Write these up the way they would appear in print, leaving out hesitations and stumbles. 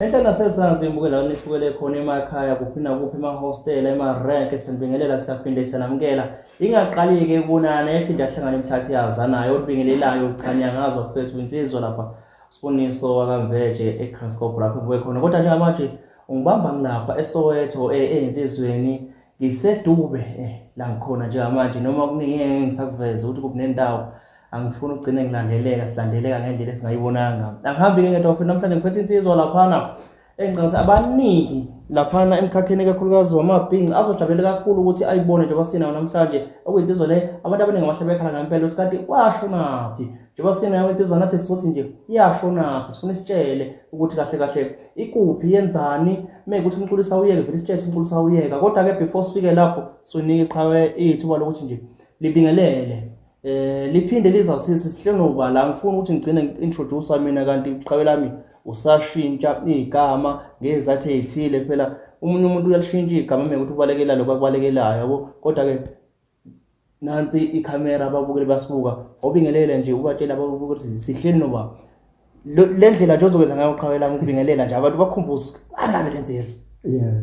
Enhla nasezansi imbukela nisibukele khona emakhaya kuphi nakuphi emahostela emarenke sinibingelela siyaphinde siyanamukela ingaqali-ke kubonana ephinde ahlangane emhlathi yazanayo olibingelelayo uchanyangazo fethu insizwa lapha Siboniso wakaMveje eKranskop lapho ngibuye khona kodwa njengamanje ungibamba ngilapha eSoweto eyinsizweni ngisedube la ngikhona njengamanje noma kuningi engeke ngisakuveza ukuthi kuphi nendawo angifuni ukugcine ngilandeleka silandeleka ngendlela esingayibonanga angihambi-ke ngedwa futhi namhlanje ngiphethe insizwa laphana engicabanga ukuthi abaningi laphana emkhakheni kakhulukazi wamabhinci azojabulela kakhulu ukuthi ayibone njengoba sinawo namhlanje okuyinsizwa le abantu abaningi abahle bekhala ngempela ukuthi kanti washonaphi njengoba sinayo insizwa nathi sithi nje iyashonaphi sifuna isitshele ukuthi kahle kahle ikuphi yenzani mekuthi umculo isawuyeka vele isitshele ukuthi umculo isawuyeka kodwa-ke before sifike lapho sonika iqhawe ithuba lokuthi nje libingelele eh liphinde lizasise sihlenoba la ngifuna ukuthi ngigcine ngi-introduce mina kanti iqhawe lami usashintsha igama ngezathu ezithile phela umunye umuntu uyalishintsha igama mekuthi ubalekela lokho akubalekelayo yabo kodwa ke nansi ikhamera ababukeli basibuka obingelele nje ubatshela ababukeli ukuthi sihleli noba le ndlela nje ozokwenza ngayo qhawe lami ukubingelela nje abantu bakhumbuze alame lensizwa yeah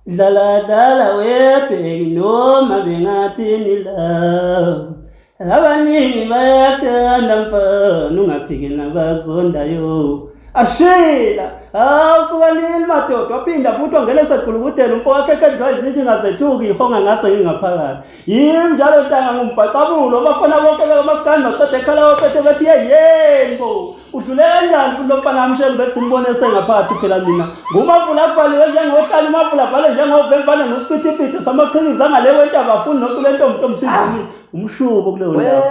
Dlala dlala webheki noma bengathini la abaningi bayathanda mfana ungaphiki nabakuzondayo ashila hawu suka nini madoda waphinda futhi wangena esegulukudela umfo wakhe ekedlwa izintshinga zethuki ihonga ngase ngingaphakathi yimi njalo ntanga ngumbhaxabulo abafana bonke bekamasikandi baqeda ekhala baphethe bethi yeyembo Udlule kanjani futhi lo mfana amshela bekusimbone esengaphakathi phela mina. Ngumavula kubhaliwe njengohlala umavula bhale njengovemvane ngosiphithiphithi samaqhikiza angale kwentaba afuni nocula entombi ntombi sivumile. Umshubo kuleyo ndawo.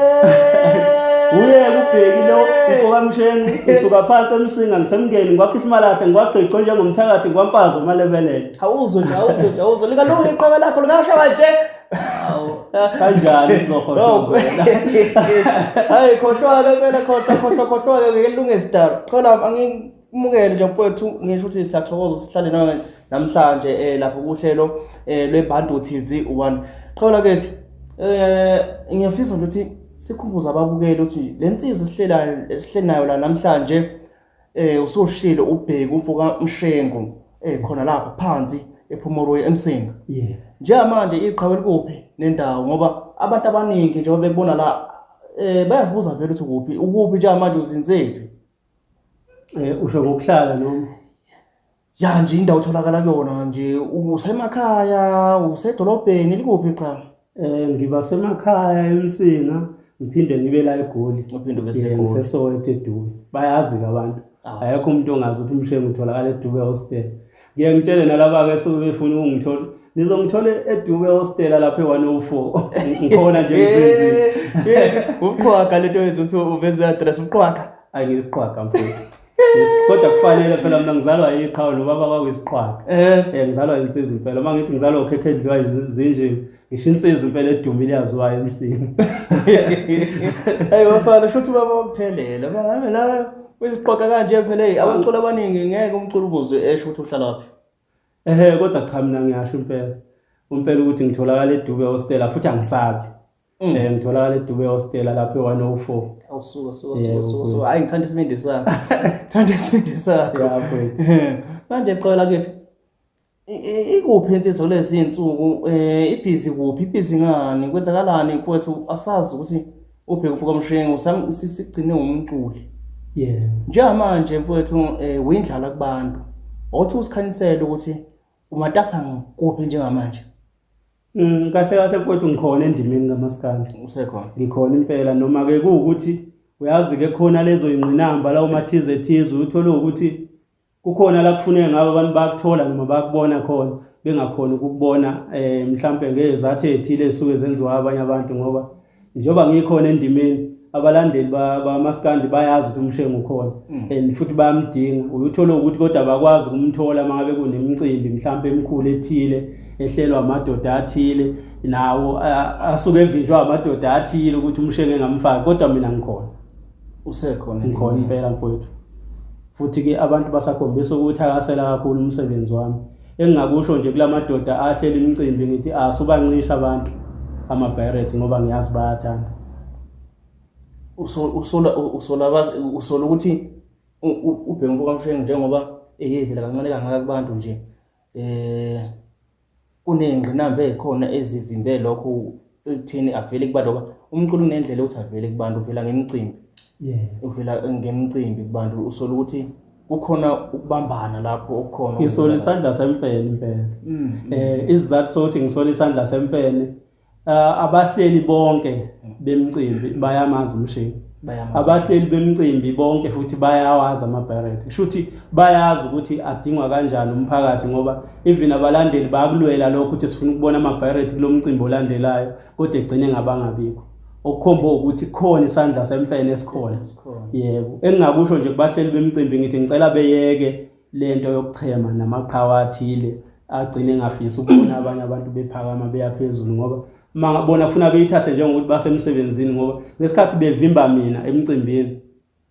Uye kubheki lo mfo kaMshengu ngisuka phansi emsinga ngisemngeni ngikwakhihle imalahle ngikwagqigqo njengomthakathi ngikwamfazi umalebelele. Awuzwe nje awuzwe nje awuzwe likalunga iqhawe lakho likashawa nje. Kanjani uzohoshozela? Hayi khohlwa-ke phela khohlwa khohlwa khohlwa-ke ngeke lilunge sidalo. Qhola angimukele nje mfowethu ngisho ukuthi siyathokoza sihlale nawe namhlanje eh lapho kuhlelo eh lweBantu TV 1. Qhola kethi eh ngiyafisa nje ukuthi sikhumbuze ababukeli ukuthi le nsizwa esihlelayo esihleli la namhlanje eh usushilo ubheki umfo kaMshengu eh khona lapha phansi ePhomoroyi eMsinga yeah njengamanje iqhawe likuphi nendawo ngoba abantu abaningi njengoba bekubona la eh bayazibuza vele ukuthi ukuphi ukuphi njengamanje uzinzephi eh usho ngokuhlala noma ya nje indawo otholakala kuyona nje usemakhaya usedolobheni likuphi qha Eh ngiba semakhaya eMsinga ngiphinde ngibe la eGoli. Uphinde ube seGoli. NgiseSoweto eDube. Bayazi ke abantu. Ah. Ayekho umuntu ongazi ukuthi uMshengu utholakala eDube hostel. Ngiye ngitshele nalaba ke suke befuna ukungithola. Nizongithola eDube hostel lapha e104. Ngikhona nje ngizinzile. Ubuqhwaga lento yethu uthi uveze address ubuqhwaga. Ayingisiqhwaga mfowethu. Kodwa kufanele phela mina ngizalwa yiqhawe nobaba kwakuyisiqhwaga. Eh. Eh ngizalwa insizwa impela. Uma ngithi ngizalwa ukhekhe edliwa izinje, ngisho insizwa impela edumile yaziwayo emsini. Hey bafana shuthi ubaba wakuthelela. Bangabe la uyisiqoqa kanje phela hey abaculi abaningi ngeke umculo umuzwe esho ukuthi uhlala phi. Ehhe kodwa cha mina ngiyasho impela. Impela ukuthi ngitholakala eDube hostela futhi angisabi. Eh ngitholakala eDube hostela lapha e104. Awusuka suka suka suka suka. Hayi ngithanda isibindi sakho. Ngithanda isibindi sakho. Yeah mfowethu. Manje qola kithi ikuphi insizwa lezi insuku eh ibhizi kuphi ibhizi ngani kwenzakalani mfowethu asazi ukuthi ubheke mfoka Mshengu sigcine umculi. Yeah. Njengamanje mfowethu eh uyindlala kubantu. Awuthi usikhanyisele ukuthi umatasa kuphi njengamanje. Kahle kahle mfowethu ngikhona endimeni kamaskandi. Usekhona. Ngikhona impela noma ke kuwukuthi uyazi ke khona lezo ingqinamba lawo mathize thize uthole ukuthi kukhona la kufuneka ngabe abantu bayakuthola noma bayakubona khona bengakhona ukukubona eh mhlambe ngezathu ezithile ezisuke zenziwa abanye abantu ngoba njengoba ngikhona endimeni abalandeli bamaskandi bayazi ukuthi uMshengu ukhona and futhi bayamdinga uyuthola ukuthi kodwa bakwazi ukumthola uma ngabe kunemicimbi mhlambe emikhulu ethile ehlelwa amadoda athile nawo asuke evinjwa amadoda athile ukuthi uMshengu engamfaki kodwa mina ngikhona Usekhona. ngikhona impela mfowethu futhi ke abantu basakhombisa ukuthakasela kakhulu umsebenzi wami engingakusho nje kulamadoda ahlela imicimbi ngithi asubancisha abantu ama-pirate ngoba ngiyazi bayathanda Usola usola usola usola ukuthi ubheke mfoka Mshengu njengoba Eyivela kancane kangaka kubantu nje. Kuney'ngqinamba ey'khona ezivimbe lokho ekutheni avele kubantu ngoba umculo unendlela yokuthi avele kubantu, uvela ngemicimbi. Uvela ngemicimbi kubantu, usola ukuthi kukhona ukubambana lapho okukhona. Ngisola isandla semfene impela. Isizathu sokuthi ngisola isandla semfene, abahleli bonke bemicimbi bayamazi uMshengu. Abahleli bemicimbi bonke futhi bayawazi ama-beret. Kusho ukuthi bayazi ukuthi adingwa kanjani umphakathi, ngoba even abalandeli bayakulwela lokho ukuthi sifuna ukubona ama-beret kulo mcimbi olandelayo, kodwa egcine ngabangabikho. Okukhomba ukuthi khona isandla semfene esikhona. Yebo, engingakusho nje kubahleli bemicimbi ngithi ngicela beyeke lento yokuchema namaqhawe athile agcine engafisi ukubona abanye abantu bephakama beya phezulu, ngoba uma bona kufuna beyithathe njengokuthi basemsebenzini, ngoba ngesikhathi bevimba mina emcimbini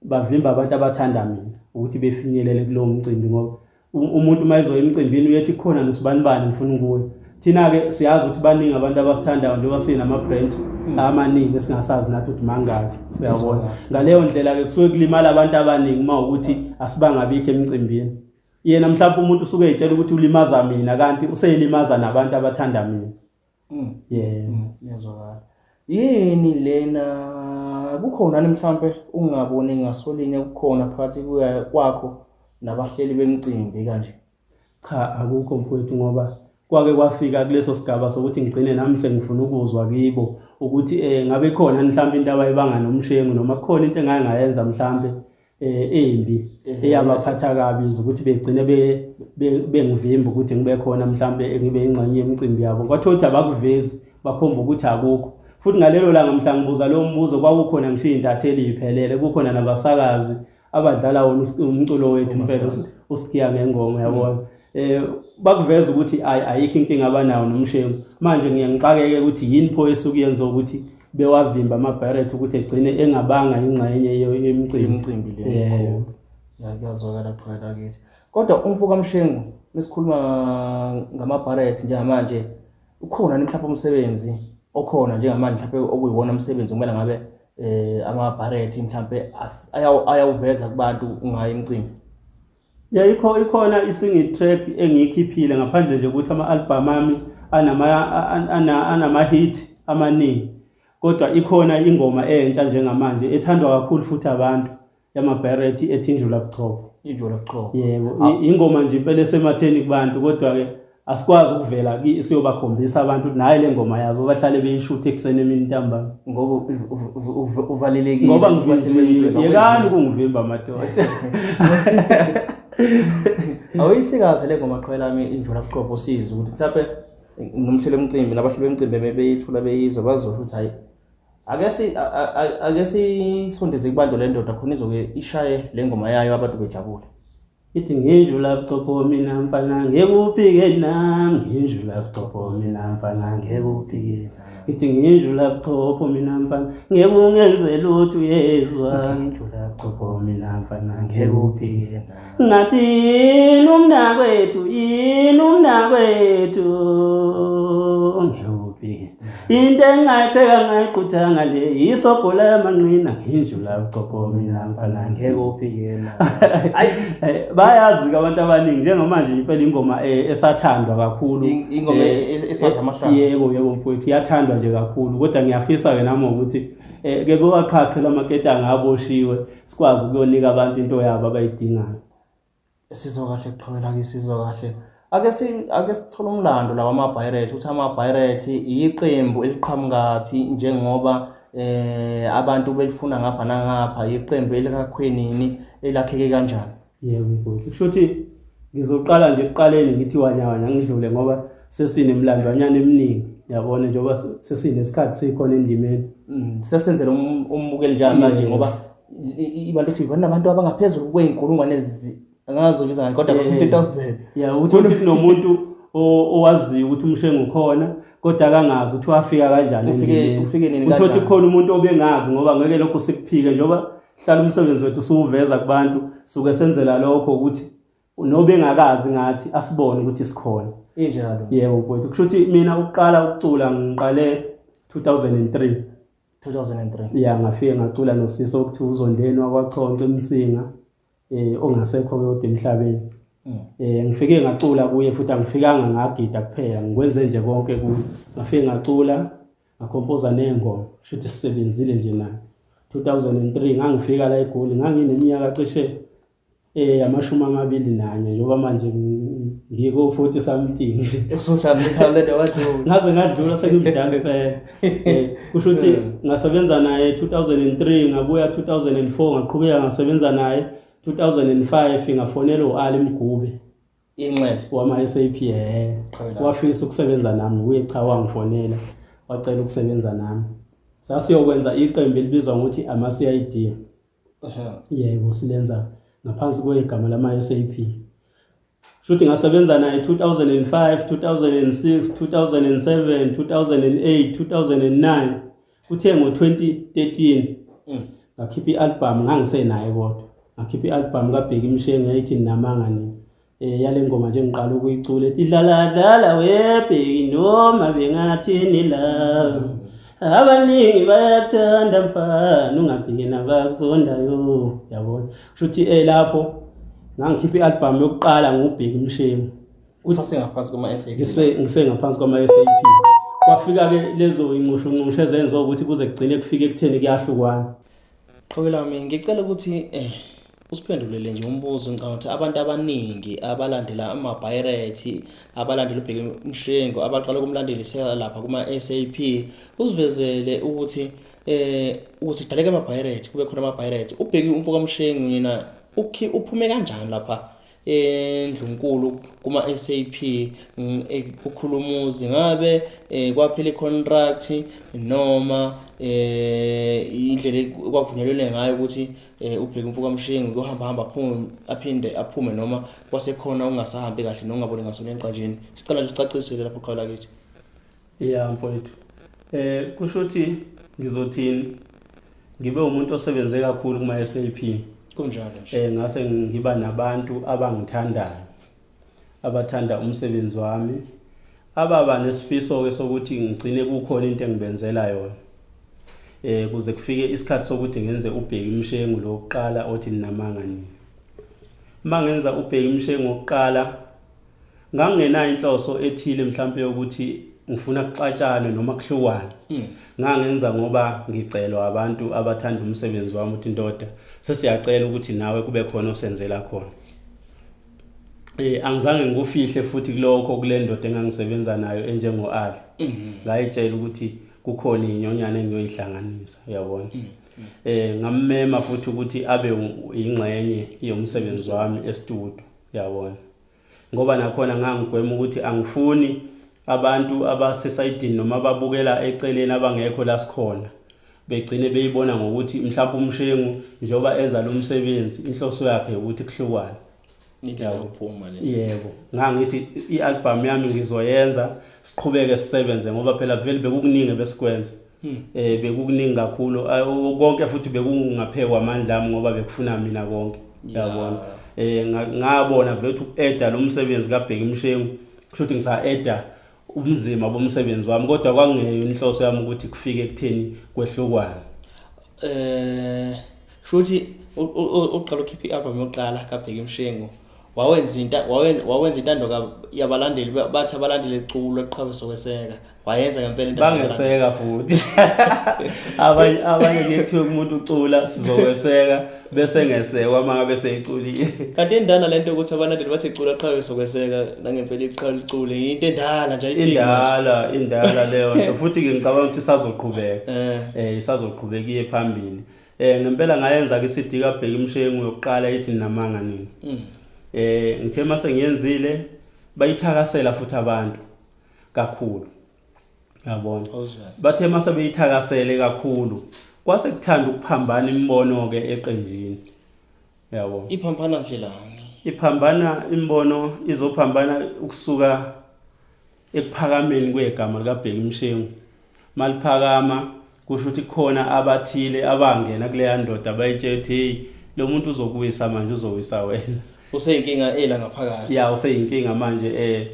bavimba abantu abathanda mina ukuthi befinyelele kulowo mcimbi, ngoba umuntu uma ezoya emcimbini uyethi khona nosibanibani ngifuna ukuya. Thina-ke siyazi ukuthi baningi abantu abasithandayo njengoba sinama-brand amaningi esingasazi nathi ukuthi mangaki, uyabona. Ngaleyo ndlela-ke kusuke kulimala abantu abaningi uma ukuthi asibangabikho emcimbini. Yena mhlawumbe umuntu usuke ey'tshela ukuthi ulimaza mina, kanti useyilimaza nabantu abathanda mina. Yeah. Ngiyazwakala. Yini lena, kukhona yini mhlampe ungaboni ngasolinye kukhona phakathi kwakho nabahleli bemicimbi kanje? Cha, akukho mfowethu, ngoba kwake kwafika kuleso sigaba sokuthi ngigcine nami sengifuna ukuzwa kibo ukuthi ngabe khona mhlampe into abayibanga noMshengu, noma kukhona into engake ngayenza mhlampe embi eyabaphatha kabi ukuthi begcine bengivimba ukuthi ngibe khona mhlampe ngibe ingxenye yemicimbi yabo. Kwathiwa ukuthi abakuvezi, bakhomba ukuthi akukho. Futhi ngalelo langa mhla ngibuza lowo mbuzo kwakukhona ngisho iy'ntatheli y'phelele, kukhona nabasakazi abadlala wona umculo wethu impela usigiya ngengoma, yabona. Bakuveza ukuthi ayikho inkinga abanayo noMshengu. Manje ngiye ngixakeke ukuthi yini pho esuke yenza ukuthi bewavimba ama-beret ukuthi egcine engabanga ingxenye yemicimbi. Imicimbi le. Kuyazwakala phela kithi. Kodwa umfo kaMshengu mesikhuluma ngama-beret njengamanje, ukhona mhlawumbe umsebenzi okhona njengamanje mhlawumbe okuyiwona umsebenzi okumele ngabe ama-beret mhlawumbe ayawuveza kubantu ungayi emcimbi? Ya, ikhona i-single track engiyikhiphile ngaphandle nje ukuthi ama-album ami anama-hit amaningi, kodwa ikhona ingoma entsha njengamanje ethandwa kakhulu futhi abantu yama-beret ethi Injula Buchopho. Injula Buchopho. Yebo, ingoma nje impela esematheni kubantu, kodwa-ke asikwazi ukuvela siyobakhombisa abantu ukuthi nayi le ngoma yabo, bahlale beyishutha ekuseni emini ntambama. Ngoba uvalelekile. Ngoba ngivinjiwe. Yekani ukungivimba madoda. Awuyisikaze le ngoma qhwela lami Injula Buchopho, sizwe ukuthi mhlawumbe nomhleli wemicimbi nabahleli bemicimbi beyithula beyizwa bazosho ukuthi hayi, ake sisondeze kubantu le ndoda khona izoke ishaye le ngoma yayo abantu bejabule. Ithi nginjula buchopho mina mfana ngeke uphike nami, nginjula buchopho mina mfana ngeke uphike. Ithi nginjula buchopho mina mfana ngeke ungenze lutho uyezwa, Nginjula buchopho mina mfana ngeke uphike. Ngathi yini umnakwethu, yini umnakwethu, ngeke uphike. Into engayipheka ngayiquthanga le yisobho lamanqina, nginjula buchopho mina mfana ngeke uphike. Hayi, bayazi-ke abantu abaningi njengamanje impela ingoma esathandwa kakhulu. Ingoma esadla amahlanga. Yebo, yebo mfowethu, iyathandwa nje kakhulu, kodwa ngiyafisa-ke nami ukuthi ke bewaqhaqhe lamaketanga aboshiwe, sikwazi ukuyonika abantu into yabo abayidingayo. Sizwa kahle qhawela ke, sizwa kahle. Ake sithole umlando lawa ama-Pirate, ukuthi ama-Pirate iqembu eliqhamukaphi njengoba abantu belifuna ngapha nangapha, iqembu elikakhwenini elakheke kanjani? Yebo mfowethu, kusho ukuthi ngizoqala nje ekuqaleni ngithi wanyawanya ngidlule, ngoba sesinemlandwanyana eminingi, yabona, njengoba sesinesikhathi sikhona endimeni. Sesenzele umbukeli njengamanje, ngoba ibantu TV nabantu abangaphezulu kwey'nkulungwane angazobiza ngani, kodwa 50,000. Yeah, uthi kunomuntu owaziyo ukuthi uMshengu ukhona, kodwa akangazi ukuthi wafika kanjani endimeni. Ufike nini Uthi kanjani? khona umuntu obengazi, ngoba ngeke lokho sikuphike, njengoba hlala umsebenzi wethu siwuveza kubantu, suke senzela lokho ukuthi nobengakazi ngathi asibone ukuthi sikhona. Injalo. Yebo mfowethu, kusho ukuthi mina ukuqala ukucula ngiqale 2003. 2003. Ya, ngafike ngacula nosisi okuthiwa uZondeni wakwaChonco eMsinga, ongasekho kodwa emhlabeni. Ngifike ngacula kuye futhi angifikanga ngagida kuphela, ngikwenze nje konke kuye. Ngafike ngacula, ngakhompoza ney'ngoma, shuthi sisebenzile nje naye. 2003 ngangifika la eGoli, ngangineminyaka cishe 21 njengoba manje ngiko 40 something nje. Ngaze ngadlula sengimdala impela. Kusho ukuthi ngasebenza naye 2003, ngabuya 2004, ngaqhubeka ngasebenza naye 2005, ngafonela u-Ali Mgube. Inxele wama SAP wafisa ukusebenza nami, uye cha wangifonela wacela ukusebenza nami. Sasiyokwenza iqembu elibizwa ngokuthi ama CID. Yebo, silenza ngaphansi kwegama lama SAP. Futhi ngasebenza naye 2005, 2006, 2007, 2008, 2009. Kuthe ngo-2013 ngakhipha i-album, ngangisenaye kodwa. Ngakhipha i-album kaBheki Mshengu yayithi Namanga Nini. Yale ngoma nje ngiqala ukuyicula ethi dlala dlala webheki noma bengathini la. Abaningi bayakuthanda mfana ungabheki nabakuzondayo, yabona. Kusho ukuthi lapho ngangikhipha i-album yokuqala nguBheki Mshengu. Usasengaphansi kwama-SAP? Ngisengaphansi kwama-SAP. Kwafika ke lezo incushunqusho ezenza ukuthi kuze kugcine kufike ekutheni kuyahlukwana. Qhawe lami, ngicela ukuthi usiphendulele nje umbuzo. Ngicabanga ukuthi abantu abaningi abalandela ama-Pirate, abalandela uBheki Mshengu, abaqala ukumlandelisela lapha kuma-SAP, usivezele ukuthi ukuthi kudaleke ama-Pirate, kube khona ama-Pirate. uBheki umfoka Mshengu yena uphume kanjani lapha endlunkulu kuma-SAP kukhulumuzi? Ngabe kwaphela i-contract noma indlela okwakuvunyelwene ngayo ukuthi uBheki umfoka Mshengu kuyohamba hamba aphume aphinde aphume, noma kwasekhona ungasahambi kahle nongaboni ngasona eqanjini? Sicela nje usicacisele lapho qhawe lakithi. Ya mfowethu, kusho ukuthi ngizothini, ngibe umuntu osebenze kakhulu kuma SAP. Kunjalo nje. Ngase ngiba nabantu abangithandayo, abathanda umsebenzi wami, ababa nesifiso ke sokuthi ngigcine kukhona into engibenzela yona. Kuze kufike isikhathi sokuthi ngenze uBheki Mshengu lokuqala othi Namanga Nini. Mangenza uBheki Mshengu oqala, ngangingenayo inhloso ethile mhlambe yokuthi ngifuna kuxatshane noma kuhlukane. Ngangenza ngoba ngicelwa abantu abathanda umsebenzi wami ukuthi ndoda sesiyacela ukuthi nawe kube khona osenzela khona. Angizange ngikufihle futhi kulokho kule ndoda engangisebenza nayo enjengo-Ali. Ngayitshela ukuthi kukhona inyonyana engiyoyihlanganisa, uyabona. Ngammema futhi ukuthi abe ingxenye yomsebenzi wami e-studio, uyabona. Ngoba nakhona ngangigwema ukuthi angifuni abantu abasesayidini noma ababukela eceleni abangekho la sikhona begcine beyibona ngokuthi mhlawumbe uMshengu njengoba enza lo msebenzi inhloso yakhe ukuthi kuhlukane. Indlela yokuphuma le. Yebo, ngangithi i-album yami ngizoyenza siqhubeke sisebenze ngoba phela vele bekukuningi besikwenza. Bekukuningi kakhulu, konke futhi bekungaphekwa amandla ami ngoba bekufuna mina konke, uyabona. Ngabona vele ukuthi uku-eda lo msebenzi kaBheki Mshengu kusho ukuthi ngisa-eda ubunzima bomsebenzi wami, kodwa kwangeyo inhloso yami ukuthi kufike ekutheni kwehlukwane. Kusho ukuthi uqala ukhipha i-album yokuqala kaBheki Mshengu, wawenza intando yabalandeli, bathi abalandeli culo qhawe sokweseka, wayenza ngempela into bangeseka futhi. Abanye kuthiwe umuntu ucula sizokweseka bese ngesekwa uma ngabe seyiculile. Kanti indala lento ukuthi abalandeli bathi cula qhawe sokweseka nangempela iqhawe licule, into endala nje ayifiki manje. Indala leyo nto futhi ke ngicabanga ukuthi isazoqhubeka. Isazoqhubeka iye phambili. Ngempela ngayenza ke CD kaBheki Mshengu yokuqala ethi Namanga Nini. Ngithe mase ngiyenzile bayithakasela futhi abantu kakhulu. Yabona. Bathe mase beyithakasele kakhulu kwase kuthanda ukuphambana imibono ke eqenjini. Yabona. Iphambana ndlelani? Iphambana imibono izophambana ukusuka ekuphakameni kwegama likaBheki Mshengu. Maliphakama kusho ukuthi khona abathile abangena kuleya ndoda bayitshela ukuthi hey lo muntu uzokuwisa manje, uzowisa wena. Useyinkinga ela ngaphakathi. Ya, useyinkinga manje.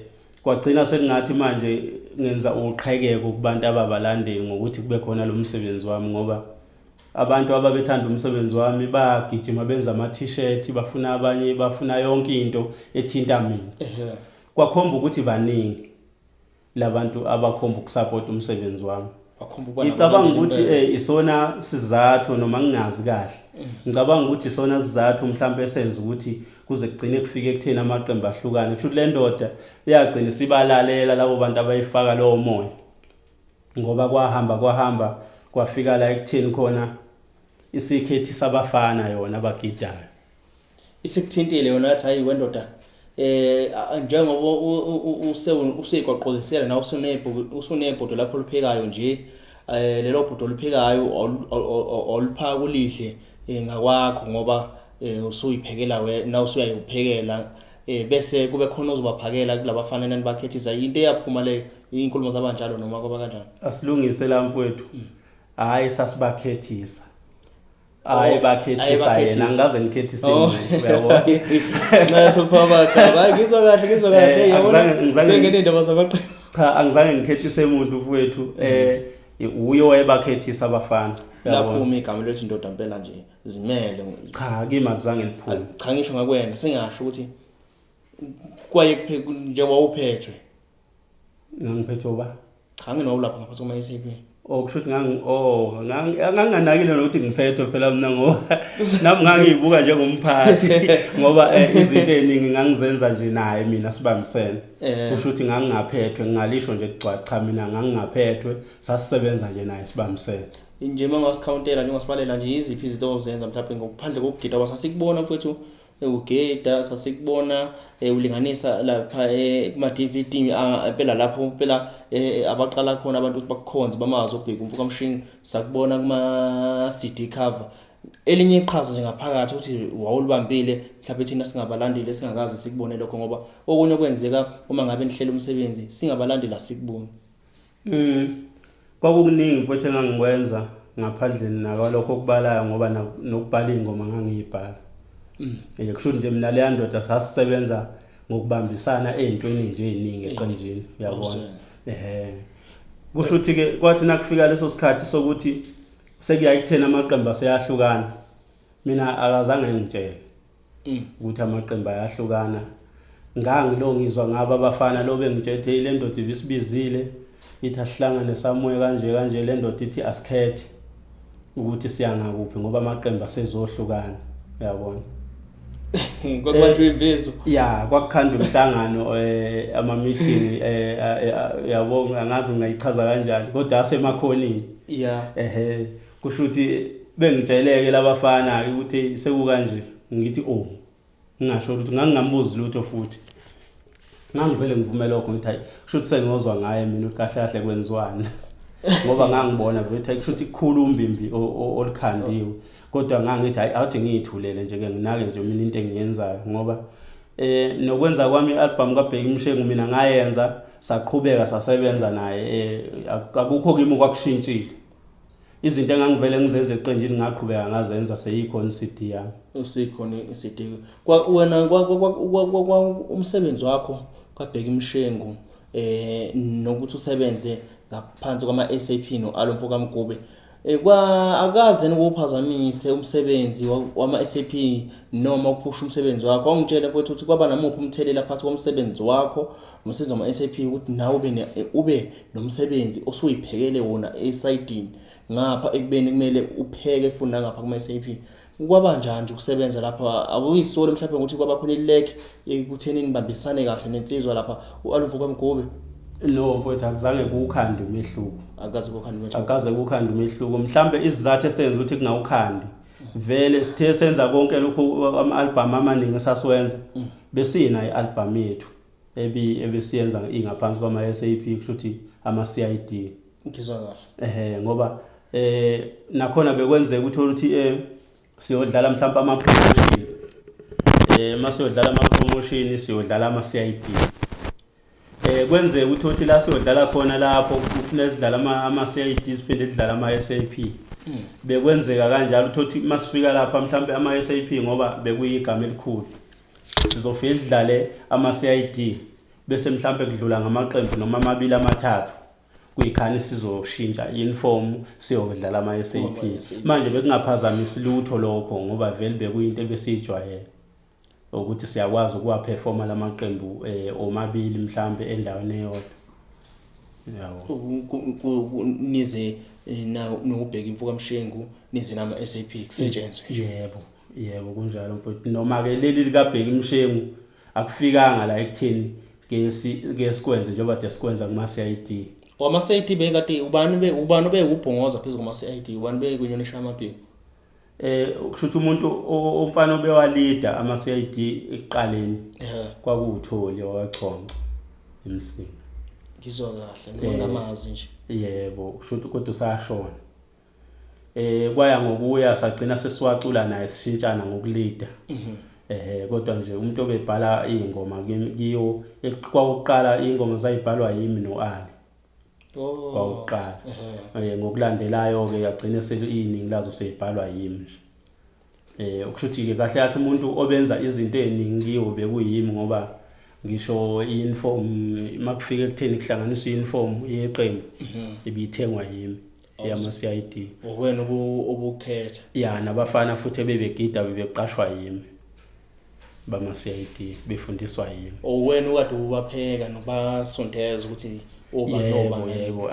Kwagcina sekungathi manje ngenza uqhekeko kubantu ababalandeli ngokuthi kube khona lo msebenzi wami, ngoba Abantu ababethanda umsebenzi wami bagijima benza ama-t-shirt, bafuna abanye, bafuna yonke into ethinta mina. Kwakhomba ukuthi baningi labantu abakhomba ukusupport umsebenzi wami. Ngicabanga ukuthi isona sizathu, noma ngingazi kahle, ngicabanga ukuthi isona sizathu mhlawumbe esenza ukuthi kuze kugcine kufike ekutheni amaqembu ahlukane. Kusho ukuthi le ndoda iyagcina isibalalela labo bantu abayifaka lowo moya, ngoba kwahamba kwahamba kwafika la ekutheni khona isikhethi sabafana yona abagidayo. Isikuthintile yona yathi hayi wendoda, njengoba useyiqoqozisela nawe usunebhodo lakho oluphekayo nje, lelo bhodo oluphekayo oluphaka ulidle ngakwakho, ngoba usuyiphekela wena, usuyayiphekela, bese kube khona ozobaphakela kulabafana nanibakhethisa. Into eyaphuma leyo, inkulumo zabanjalo noma kwaba kanjani? Asilungise la mfowethu. Hayi, sasibakhethisa. Hayi, bakhethisa yena, angikaze ngikhethise muntu, uyabona. Nxa sophaba gaba, hayi ngizwa kahle, ngizwa kahle, yabona sengene indaba zamaqembu. Cha, angizange ngikhethise umuntu mfowethu, uye wayebakhethisa abafana. Laphuma igama lethu indoda impela nje zimele. Cha, kimi akuzange liphume. Cha, ngisho ngakwena sengasho ukuthi kwaye njengoba uphethwe. Ngangiphethwe uba? Cha, nginowulapha ngaphansi kwama SAP. Oh, kusho ukuthi nganginganakile nokuthi ngiphethwe phela mina, ngoba nami ngangiyibuka njengomphathi, ngoba izinto eziningi ngangizenza nje naye mina sibambisene. Kusho ukuthi ngangingaphethwe, ngingalisho nje kugcwa, cha mina ngangingaphethwe, sasisebenza nje naye sibambisene. Nje uma ungasikhawontela nje, ungasibalela nje iziphi izinto ozenza mhlawumbe ngokuphandle kokugida, ngoba sasikubona mfowethu ugida, sasikubona ulinganisa lapha kuma DVD, impela lapho impela abaqala khona abantu ukuthi bakukhonze bamazi uBheki umfo kaMshingo, sakubona kuma CD cover. Elinye iqhaza nje ngaphakathi ukuthi wawulibambile, mhlawumbe thina singabalandeli esingakaze sikubone lokho, ngoba okunye okwenzeka uma ngabe nihlela umsebenzi singabalandeli asikuboni. Kwakukuningi mfowethu engangikwenza ngaphandle nakwalokho okubalayo, ngoba nokubhala iy'ngoma ngangiyibhala. Kusho nje mina leya ndoda sasisebenza ngokubambisana ey'ntweni nje ey'ningi eqenjini, uyabona. Kusho ukuthi-ke kwathi nakufika leso sikhathi sokuthi sekuyaye kutheni amaqembu aseyahlukana, mina akazange ngitshele ukuthi amaqembu ayahlukana. Ngangilo ngizwa ngabo abafana lo bengitshela hey le ndoda ibisibizile ithi asihlangane samuye kanje kanje, le ndoda ithi asikhethe ukuthi siya ngakuphi ngoba amaqembu asezohlukana, uyabona. Kwakubanjwe imbizo. Ya, kwakukhandwa umhlangano, ama meeting, uyabona, angazi ngingayichaza kanjani kodwa asemakhonini. Kusho ukuthi bengitsheleke labafana ukuthi sekukanje, ngithi oh, ngingasho ukuthi ngangingambuzi lutho futhi. Ngangivele ngivume lokho ngithi hayi, kusho ukuthi sengiyozwa ngaye mina ukuthi kahle kahle kwenziwani. Ngoba ngangibona vele ukuthi kusho ukuthi kukhulu umbimbi olukhandiwe. Kodwa ngangithi hayi, awuthi ngiyithulele nje ke nginake nje mina into engiyenzayo, ngoba nokwenza kwami i-album kaBheki Mshengu mina ngayenza, saqhubeka sasebenza naye, akukho kimi kwakushintshile. Izinto engangivele ngizenze eqenjini ngaqhubeka ngazenza, seyikhona i-CD yami. Usikhona i-CD. Kwa wena kwa umsebenzi wakho kaBheki Mshengu, nokuthi usebenze ngaphansi kwama SAP no-Alo Mfo kaMgube, kwa akaze ukuphazamise umsebenzi wama SAP noma ukuphusha umsebenzi wakho. Awungitshele mfowethu ukuthi kwaba namuphi umthelela phakathi komsebenzi wakho nomsebenzi wama SAP, ukuthi nawe ube nomsebenzi osuyiphekele wona esayidini ngapha ekubeni kumele upheke futhi nangapha kuma SAP. Kwaba njani nje ukusebenza lapha? Awuyisoli mhlawumbe ukuthi kwaba khona i-lack ekutheni nibambisane kahle nensizwa lapha u-Alo Mfo kaMgube? No mfowethu, akuzange kuwukhande umehluko. Akaze kuwukhande umehluko. Akaze kuwukhande umehluko. Mhlambe isizathu esenza ukuthi kungawukhandi, vele sithe senza konke lokhu ama-album amaningi esasiwenza, besina i-album yethu ebesiyenza ingaphansi kwama SAP, kusho ukuthi ama CID. Ngizwa kahle. Ngoba nakhona bekwenzeka uthola ukuthi siyodlala mhlawumbe ama promotion. Masiyodlala ama promotion siyodlala ama CID. Kwenzeka ukuthi uthi la siyodlala khona lapho kufuneka sidlala ama CID siphinde sidlala ama SAP. Bekwenzeka kanjalo uthothi masifika lapha mhlawumbe ama SAP ngoba bekuyigama elikhulu. Sizofika sidlale ama CID bese mhlawumbe kudlula ngamaqembu noma amabili amathathu. Kuyikhani sizoshintsha uniform siyodlala ama SAP. Manje bekungaphazamisi lutho lokho ngoba vele bekuyinto ebesijwayele ukuthi siyakwazi ukuwaperforma lamaqembu omabili mhlambe endaweni eyodwa. Yabo nize nokubheka imfuka Mshengu nize nama SAP kusetshenzwe. Yebo, yebo kunjalo mfowethu. Noma ke leli likaBheki Mshengu akufikanga la ekutheni ke sikwenze njengoba de sikwenza kuma CID. Wama CID bekade ubani ubani obekubhongoza phezulu kuma CID, ubani bekunyonisa amabheki? Kusho ukuthi umuntu omfana obewalida ama CID ekuqaleni kwakuwuTholi owachonca eMsinga. Ngizwa kahle noma ngamazi nje. Yebo, kusho ukuthi kodwa usashona. Kwaya ngokuya sagcina sesiwacula naye sishintshana ngokulida. Kodwa nje umuntu obebhala izingoma kiyo kwakuqala ingoma zayibhalwa yimi noAli. Kwakuqala. Ngokulandelayo ke yagcina iningi lazo seyibhalwa yimi nje. Ukusho ukuthi ke kahle kahle umuntu obenza izinto eziningi kiyo bekuyimi ngoba ngisho uniform makufika ekutheni kuhlanganiswa uniform yeqembu ibithengwa yimi yama CID. Wena obukhetha. Ya, nabafana futhi ebebegida bebeqashwa yimi bama CID befundiswa yimi. Wena ukade ubapheka nobasondeza ukuthi oba noba. Yebo,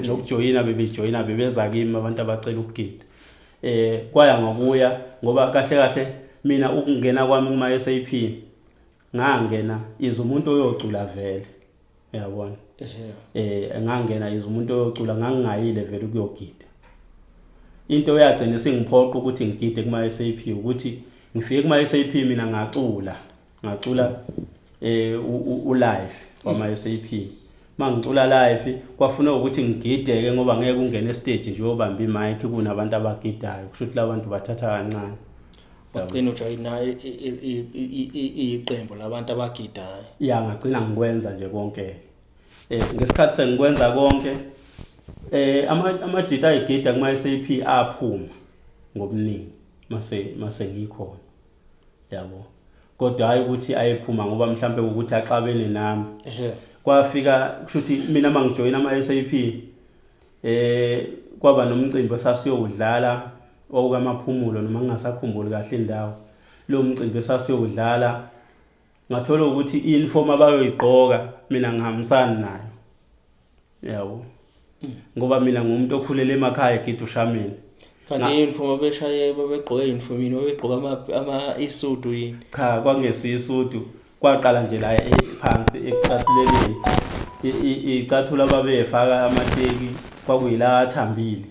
nokujoyina bebejoyina bebeza kimi abantu abacela ukugida. Kwaya ngokuya ngoba kahle kahle mina ukungena kwami kuma SAP ngangena izumuntu oyocula vele. Uyabona? Ngangena izumuntu oyocula, ngangingayile vele ukuyogida. Into yagcina singiphoqa ukuthi ngigide kuma SAP ukuthi ngifike kuma SAP mina ngacula. Ngacula u live kwama SAP. Mangicula live kwafuna ukuthi ngigideke ngoba ngeke ungene stage nje uyobamba imic kunabantu abagidayo. Kusho ukuthi labantu bathatha kancane. Wagcina ujoyina iqembu labantu abagidayo. Ya, ngagcina ngikwenza nje konke. Ngesikhathi sengikwenza konke amajita ayigida kuma SAP aphuma ngobuningi mase ngikhona. Yabo. Kodwa hayi ukuthi ayephuma ngoba mhlambe ukuthi axabene nami. Kwafika kusho ukuthi mina mangijoyina ama SAP kwaba nomcimbi esasiyowudlala owukamaphumulo noma ngingasakhumbuli kahle indawo. Lo mcimbi esasiyowudlala ngathola ukuthi i-uniform abayoyigqoka mina ngihambisana nayo. Yabo. Ngoba mina ngumuntu okhulele emakhaya egida ushameni. Kanti i-uniform abeshaye babegqoke i-uniform yini, babegqoka ama isudu yini? Cha, kwangesiisudu. Kwaqala nje la phansi ekucathuleleni. Icathula babefaka amateki kwakuyila athambile.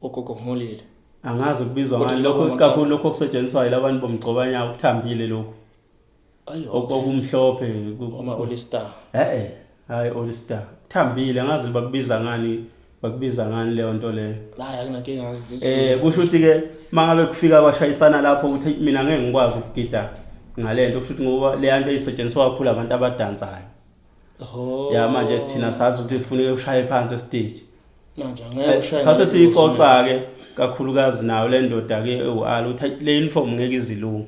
Ogogo ngolile. Angazi ukubizwa ngani lokho isikakhulu lokho okusetshenziswa yilabantu bomgcobanya ukuthambile lokho. Okumhlophe ama All Star. Hayi All Star. Kuthambile angazi bakubiza ngani, bakubiza ngani leyo nto leyo. La akunankinga. Kusho ukuthi ke mangabe kufika kwashayisana lapho ukuthi mina ngeke ngikwazi ukugida ngalento, kusho ukuthi ngoba le nto isetshenziswa kakhulu abantu abadansayo. Ya manje thina sazi ukuthi kufuneka ushaye phansi estage. Manje angeke ushaye. Sase siyixoxa ke kakhulukazi nayo le ndoda ke uAli uthi le uniform ngeke izilungu.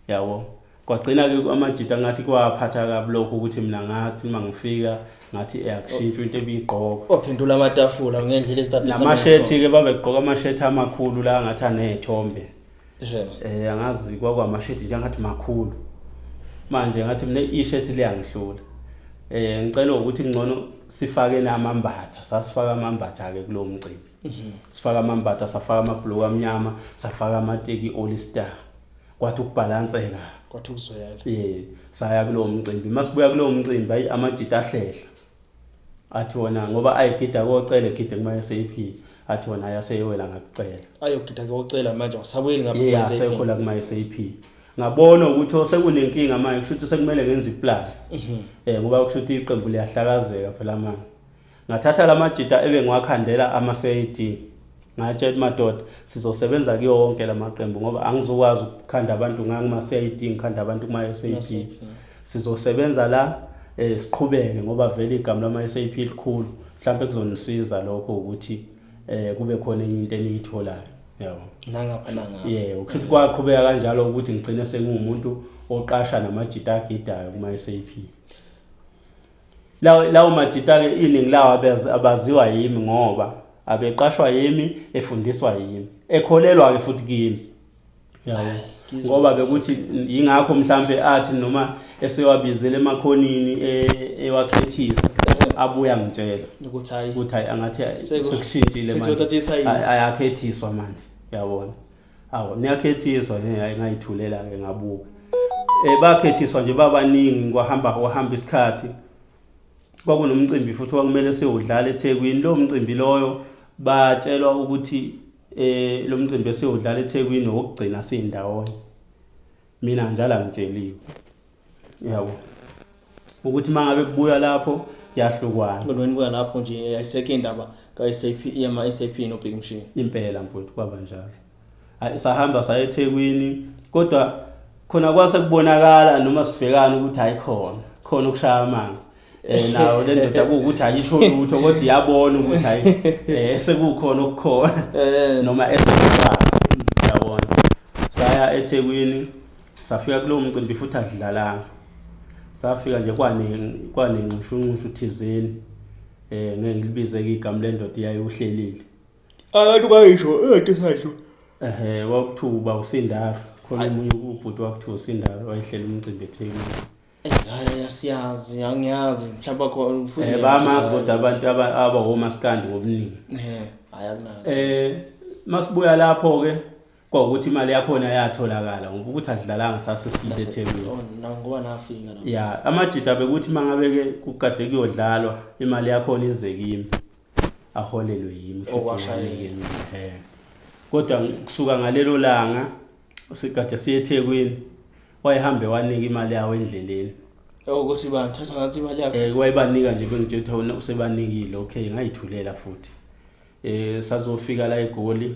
Yabo. Kwagcina ke amajita ngathi kwaphatha kabi lokho ukuthi mina ngathi mangifika ngathi eyakushintshwa into ebigqoka. Waphendula amatafula ngendlela ezithatha. Namashethi ke babegqoka amashethi amakhulu la ngathi anezithombe. Angazi kwakwamashethi nje ngathi makhulu. Manje ngathi mina ishethi liyangihlula. Ngicela ukuthi ngcono sifake namambatha. Sasifaka amambatha ke kulo mcimbi. Sifaka amambatha, safaka amabhuluku amnyama, safaka amateki All Star. Kwathi ukubhalanseka. Kwathi ukuzwela. Saya kulowo mcimbi. Masibuya kulowo mcimbi ayi amajita ahlehla. Athi wona ngoba ayigida kocela egide kuma SAP, athi wona ayaseyowela ngakucela. Ayogida kocela manje awusabuyeli ngapha kuma SAP. Asekho kuma SAP. Ngabona ukuthi sekunenkinga manje kusho ukuthi sekumele ngenze iplan. Ngoba kusho ukuthi iqembu liyahlakazeka phela manje. Ngathatha lamajita ebengiwakhandela ama CID. Ngatshela madoda sizosebenza kuyo wonke lamaqembu ngoba angizokwazi ukukhanda abantu ngangima CID ngikhanda abantu kuma SAP. Sizosebenza la siqhubeke ngoba vele igama lama SAP likhulu. Mhlawumbe kuzonisiza lokho ukuthi kube khona enye into eniyitholayo. Yabo. Nangapha nangapha. Yebo, kusho ukuthi kwaqhubeka kanjalo ukuthi ngigcine sengumuntu oqasha namajita agidayo kuma SAP. Lawo majita-ke iningi lawo abaziwa yimi ngoba abeqashwa yimi, efundiswa yimi, ekholelwa-ke futhi kimi. Yabo. Ngoba bekuthi yingakho mhlambe athi noma esewabizele emakhonini ewakhethisa abuya ngitshela ukuthi hayi ukuthi hayi angathi sekushintshile manje, ayakhethiswa manje, yabona. Awu niyakhethiswa, ngayithulela ke ngabuka. Bakhethiswa nje babaningi, kwahamba isikhathi. Kwakunomcimbi futhi kwakumele siyodlala eThekwini. Lo mcimbi loyo batshelwa ukuthi lo mcimbi esiyodlala eThekwini wokugcina sindawonye. Mina njalo angitsheliwe. Yabo. Ukuthi mangabe kubuya lapho kuyahlukwana. Kodwa nibuya lapho nje ayisekho indaba ka-SAP yama SAP noBig Mshini. Impela mfowethu kwaba njalo. Sahamba saya eThekwini kodwa khona kwase kubonakala noma sibhekana ukuthi hayi khona ukushaya amanzi. Nawo le ndoda kuwukuthi ayisho lutho kodwa iyabona ukuthi hayi sekukhona okukhona noma esekwazi, yabona. Saya eThekwini safika kulowo mcimbi futhi adlalanga. Safika nje kwanenxushunxushu thizeni, ngeke ngilibize igama lendoda eyayiwuhlelile. Abantu bayisho into esadlu. Kwakuthiwa uSindaro, khona omunye ubhuti wakuthiwa uSindaro wayehlela umcimbi eThekwini. Hayi asiyazi, angiyazi mhlawumbe khona futhi bamazi kodwa abantu abawomaskandi ngobuningi. Hayi akunaki. Masibuya lapho ke kwawukuthi imali yakhona yatholakala ngoba ukuthi adlalanga sase sile eThekwini. Ngoba nafika lapho. Ya, amajita bekuthi mangabe ke kukade kuyodlalwa imali yakhona ize kimi. Aholelwe yimi futhi nginike mina. Kodwa kusuka ngalelo langa sikade siye eThekwini wayehambe wanika imali yawo endleleni. Ukuthi bathatha ngathi imali yakho. Wayebanika nje bengitshela ukuthi usebanikile. Okay, ngayithulela futhi. Sazofika la eGoli.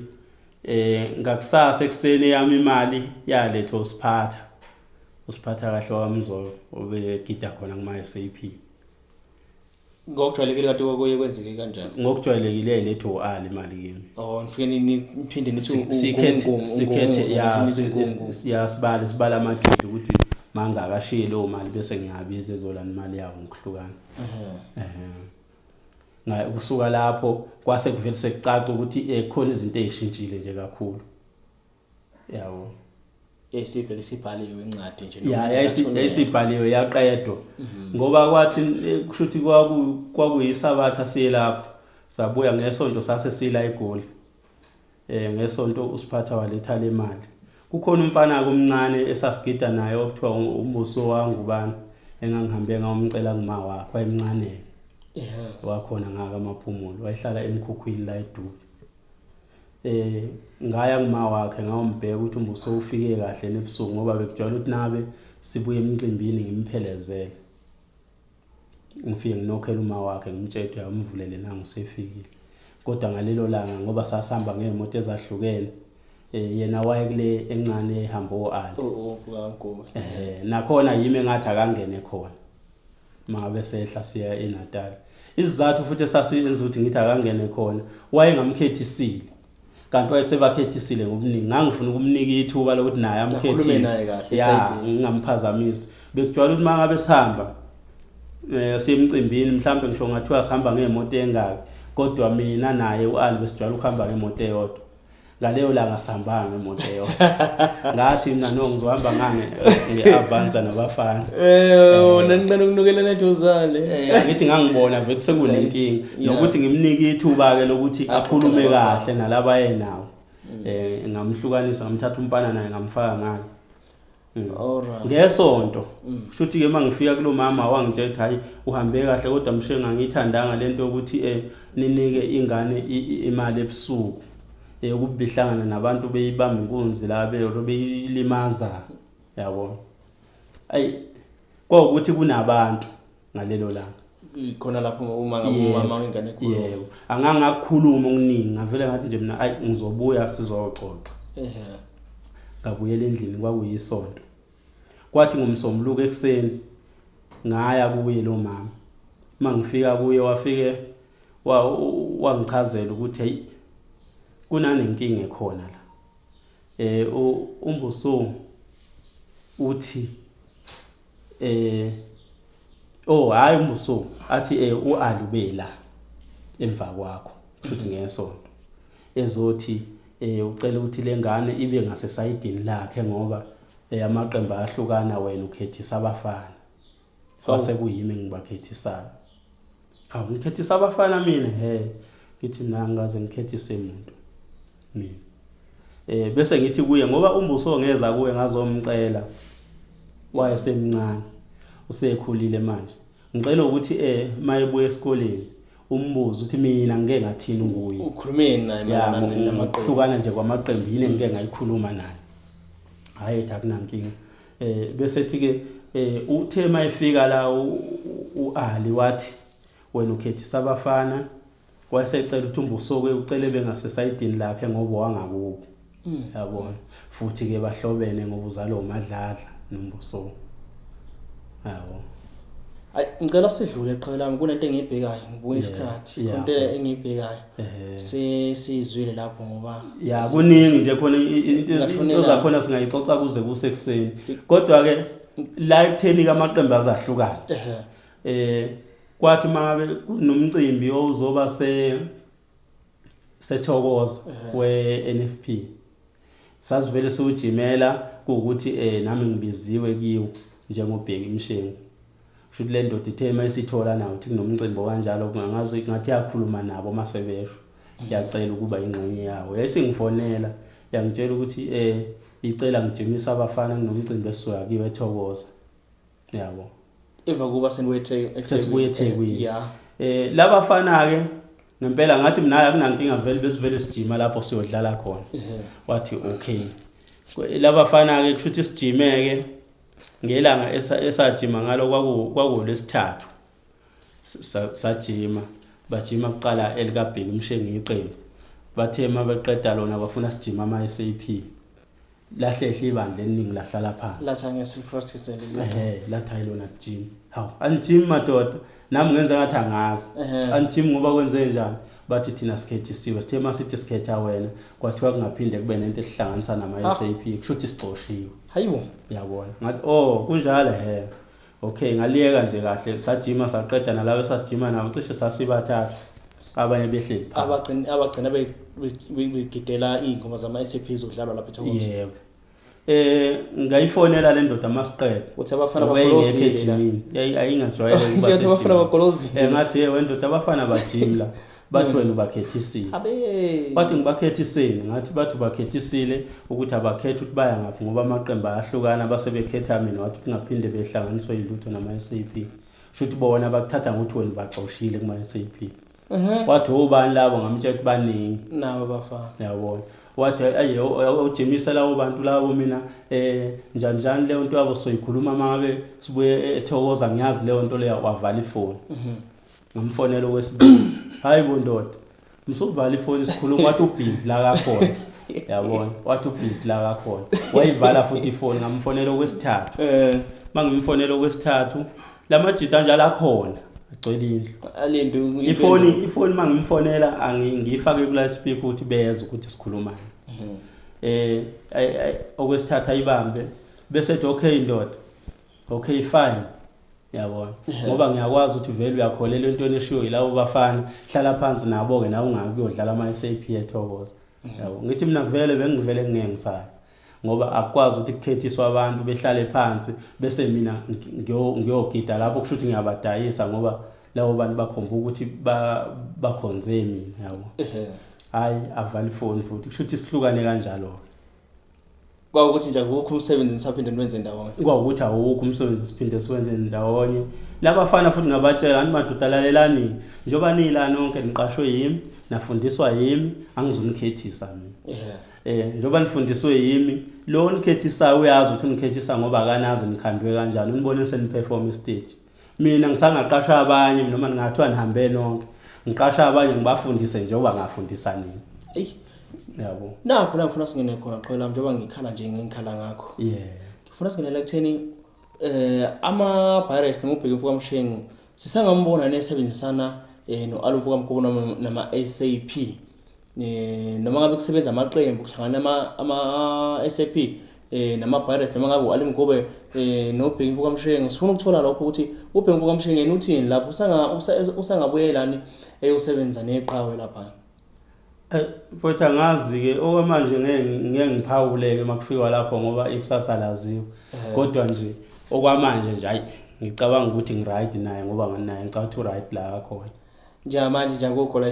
Ngakusasa ekuseni yami imali yalethwa usiphatha. Usiphatha kahle wamzolo obegida khona kuma SAP. Ngokujwayelekile kade kwakuye kwenzeke kanjani? Ngokujwayelekile letho uAli imali kimi. Nifike niphinde nithi sikhethe ya sibala amajidi ukuthi mangakashiye leyo mali bese ngiyabiza ezolanda imali yawo ngokuhlukana. Kusuka lapho kwase kuvele sekucaca ukuthi khona izinto ezishintshile nje kakhulu. Yabo. Esivele sibhaliwe incwadi nje. Ya, yayisibhaliwe yaqedwa. Ngoba kwathi kusho ukuthi kwakuyisabatha siye lapho. Sabuya ngesonto sase sila eGoli. Ngesonto usiphatha waletha le mali. Kukhona umfana omncane esasigida naye okuthiwa umbuso wangubani engangihambe ngawumcela kuma wakhe wayemncane. Wakhona ngaka amaphumulo wayehlala emkhukhwini la eDube. Ngaya kuma wakhe ngawombheka ukuthi umbuso ufike kahle nebusuku ngoba bekujwayele ukuthi nabe sibuye emcimbini ngimphelezele. Ngifike nginokhela uma wakhe ngimtshele amvulele nangu sefikile. Kodwa ngalelo langa ngoba sasihamba ngemoto ezahlukene, yena waye kule encane ehamba oAli. Nakhona yimi engathi akangene khona. Mangabe sehla siya eNatal. Isizathu futhi esasiyenza ukuthi ngithi akangene khona wayengamkhethisile. Kanti wayesebakhethisile ngobuningi. Ngangifuna ukumnika ithuba lokuthi naye amkhethise. Ya, ngingamphazamisi. Bekujwayele ukuthi mangabe sihamba siyemcimbini mhlambe ngisho ngathiwa sihamba ngemoto engaki kodwa mina naye uAli besijwayele ukuhamba ngemoto eyodwa. Ngaleyo langa sihamba ngemoto eyodwa. Ngathi mina no ngizohamba nge-Avanza nabafana. Nanqena ukunukelela eduzane. Ngithi ngangibona vele sekunenkinga nokuthi ngimnike ithuba ke lokuthi akhulume kahle nalaba yenawo. Ngamhlukanisa ngamthatha umfana naye ngamfaka ngalo. Ngesonto kusho ukuthi ke mangifika kulo mama wangitshela ukuthi hayi uhambe kahle kodwa mshenga ngithandanga lento ukuthi ninike ingane imali ebusuku ukubihlangana nabantu beyibamba inkunzi la beyilimaza, yabo. Ayi kwawukuthi kunabantu ngalelo langa khona lapho uma ngabe umama wengane ekhuluma. Yebo, angangakukhuluma okuningi ngavele ngathi nje mina ayi ngizobuya sizoxoxa. Ngabuyela endlini kwakuyisonto. Kwathi ngomsombuluko ekuseni ngaya kuye lo mama. Mangifika kuye wafike wangichazela ukuthi hey kunanenkinga ekhona la. Umbuso uthi Oh hayi umbuso athi uAli ubela emva kwakho futhi ngesonto ezothi ucela ukuthi lengane ibe ngasesayidini lakhe ngoba amaqembu ayahlukana, wena ukhethisa abafana. Kwase kuyimi engibakhethisayo. Hawu, ngikhethisa abafana mina? He, ngithi mina ngikaze ngikhethise umuntu mina. Bese ngithi kuye, ngoba umbuso ngeza kuye ngazomcela, wayesemncane, usekhulile manje, ngicela ukuthi mayebuya esikoleni umbuzo ukuthi mina ngike ngathini kuye. Ukhulumeni naye mayelana namaqembu? Ukuhlukana nje kwamaqembu, yini engike ngayikhuluma naye? Hayi, ethi akunankinga. Bese ethi ke uthe mayefika la uAli wathi wena ukhethisa abafana, wayesecela ukuthi umbuso ke ucele bengasesayidini lakhe ngoba wangakubo. Yabona, futhi ke bahlobene ngoba uzalwa uMadladla nombuso, yabo. Ayi, ngicela sidlule qhawe lami, kunento engiyibhekayo, ngibuka isikhathi, kunento engiyibhekayo. Sesizwile lapho ngoba Ya, kuningi nje khona, into zakhona singayixoxa kuze kusekuseni, kodwa ke la ekutheni ke amaqembu azahlukana, kwathi mangabe kunomcimbi owuzoba sethokoza we-NFP, sasivele siwujimela, kuwukuthi nami ngibiziwe kiwo njengoBheki Mshengu. Kusho le ndoda ithe mayisithola nawo ukuthi kunomcimbi kanjalo, kungangazi ngathi yakhuluma nabo masebesho, yacela ukuba ingxenye yawo. Yayisingifonela yangitshela ukuthi icela ngijimisa abafana, kunomcimbi esizoya kiwo eThokoza, yabo. Emva kuba senibuye eThekwini. Sesibuye eThekwini. Labafana ke ngempela ngathi mina akunankinga, vele besivele sijima lapho siyodlala khona. Wathi okay. Labafana ke kusho ukuthi sijime ke ngelanga esajima ngalo kwakulesithathu, sajima, bajima kuqala elikaBheki Mshengu iqembu. Bathe mabeqeda lona bafuna sijima ama SAP. Lahlehle ibandla eliningi lahlala phansi. Lathi angeke silipractice leli. Lathi hayi lona gym. Hawu, anijim madoda, nami ngenza ngathi angazi. Anijim ngoba kwenze njani? Bathi thina sikhethisiwe, sithe masithi sikhetha wena, kwathiwa kungaphinde kube nento ehlanganisa nama SAP, kusho ukuthi sixoshiwe. Hayibo. Yabona, ngathi oh kunjalo, he. Okay, ngaliyeka nje kahle, sajima saqeda nalabo esasijima nabo, cishe sasibathathu, abanye behleli phansi. Abagcina begidela iy'ngoma zama-SAP zodlalwa lapha eThokoza. Yebo. Ngayifonela le ndoda masiqeda. Uthi abafana Ngoba yayingekho bagolozile la. ejimini. Ayingajwayele ukuba Nje abafana sejimini. bagolozile. Ngathi hey wendoda, abafana bajimi la. Bathi wena ubakhethisile. Abe. Bathi ngibakhethisile, ngathi bathi ubakhethisile ukuthi abakhethe ukuthi baya ngaphi ngoba amaqembu ayahlukana, base bekhetha mina, wathi kungaphinde behlanganiswe yilutho nama SAP. Kusho ukuthi bona bakuthatha ngokuthi wena ubaxoshile kuma SAP. Wathi obani labo, ngamtshela ukuthi baningi. Nabo abafana. Yabona. Wathi ayi ujimisa labo bantu labo, mina njani njani leyo nto yabo soyikhuluma mangabe sibuye eThokoza, ngiyazi leyo nto leyo. Wavala ifoni. Ngamfonela okwesibili. Hayi bo ndoda, msuvala ifoni sikhuluma. Wathi ubusy la kakhona. Yabona, wathi ubusy la kakhona. Wayivala futhi ifoni. Ngamfonela okwesithathu. Mangimfonela okwesithathu, lamajita njalo akhona agcwele indlu. Alinde. Ifoni mangimfonela ngiyifake kula speaker ukuthi bezwe ukuthi sikhulumani. Okwesithathu ayibambe bese ethi okay ndoda, okay fine. Yabona, ngoba ngiyakwazi ukuthi vele uyakholelwa entweni eshiwo yilabo bafana, hlala phansi nabo ke, nawe ungayi kuyodlala ama SAP eThokoza. Yabo, ngithi mina vele bengivele ngeke ngisaya, ngoba akukwazi ukuthi kukhethiswe abantu behlale phansi bese mina ngiyogida lapho, kusho ukuthi ngiyabadayisa ngoba labo bantu bakhomba ukuthi bakhonze mina, yabo. Hayi, avala ifoni futhi, kusho ukuthi sihlukane kanjalo. Kwawukuthi nje akukho umsebenzi nisaphinde niwenze ndawonye. Kwawukuthi awukho umsebenzi siphinde siwenze ndawonye. Labafana futhi ngabatshela, ani madoda, lalelani, njengoba nila nonke niqashwe yimi, nafundiswa yimi, angizunikhethisa mina. Njengoba nifundiswe yimi, lo onikhethisayo uyazi ukuthi unikhethisa ngoba akanazi nikhandwe kanjani, unibone seniperform stage. Mina ngisangaqasha abanye, noma ningathiwa nihambe nonke, ngiqasha abanye ngibafundise njengoba ngafundisa nina. Eyi. Yabo. Nakho la ngifuna singene khona qhawe lami, njengoba ngikhala nje ngikhala ngakho. Ngifuna singene la kutheni ama Pirates noma uBheki Mfuka Mshengu sisangambona nesebenzisana no Ali Mfuka Mgobo nama SAP. Noma ngabe kusebenza amaqembu kuhlangana ama SAP Nama-Pirates noma ngabe u-Ali Mgobe noBheki Mfokamshengu, sifuna ukuthola lokho ukuthi uBheki Mfokamshengu yena uthini lapho, usangabuyelani eyosebenza neqhawe lapha? Mfowethu, angazi-ke okwamanje, ngeke ngiphawule-ke uma kufikwa lapho ngoba ikusasa laziwa, kodwa nje okwamanje nje, hayi, ngicabanga ukuthi ngi-right naye ngoba naye ngicabanga ukuthi u-right la akhona. Njengamanje nje akukho la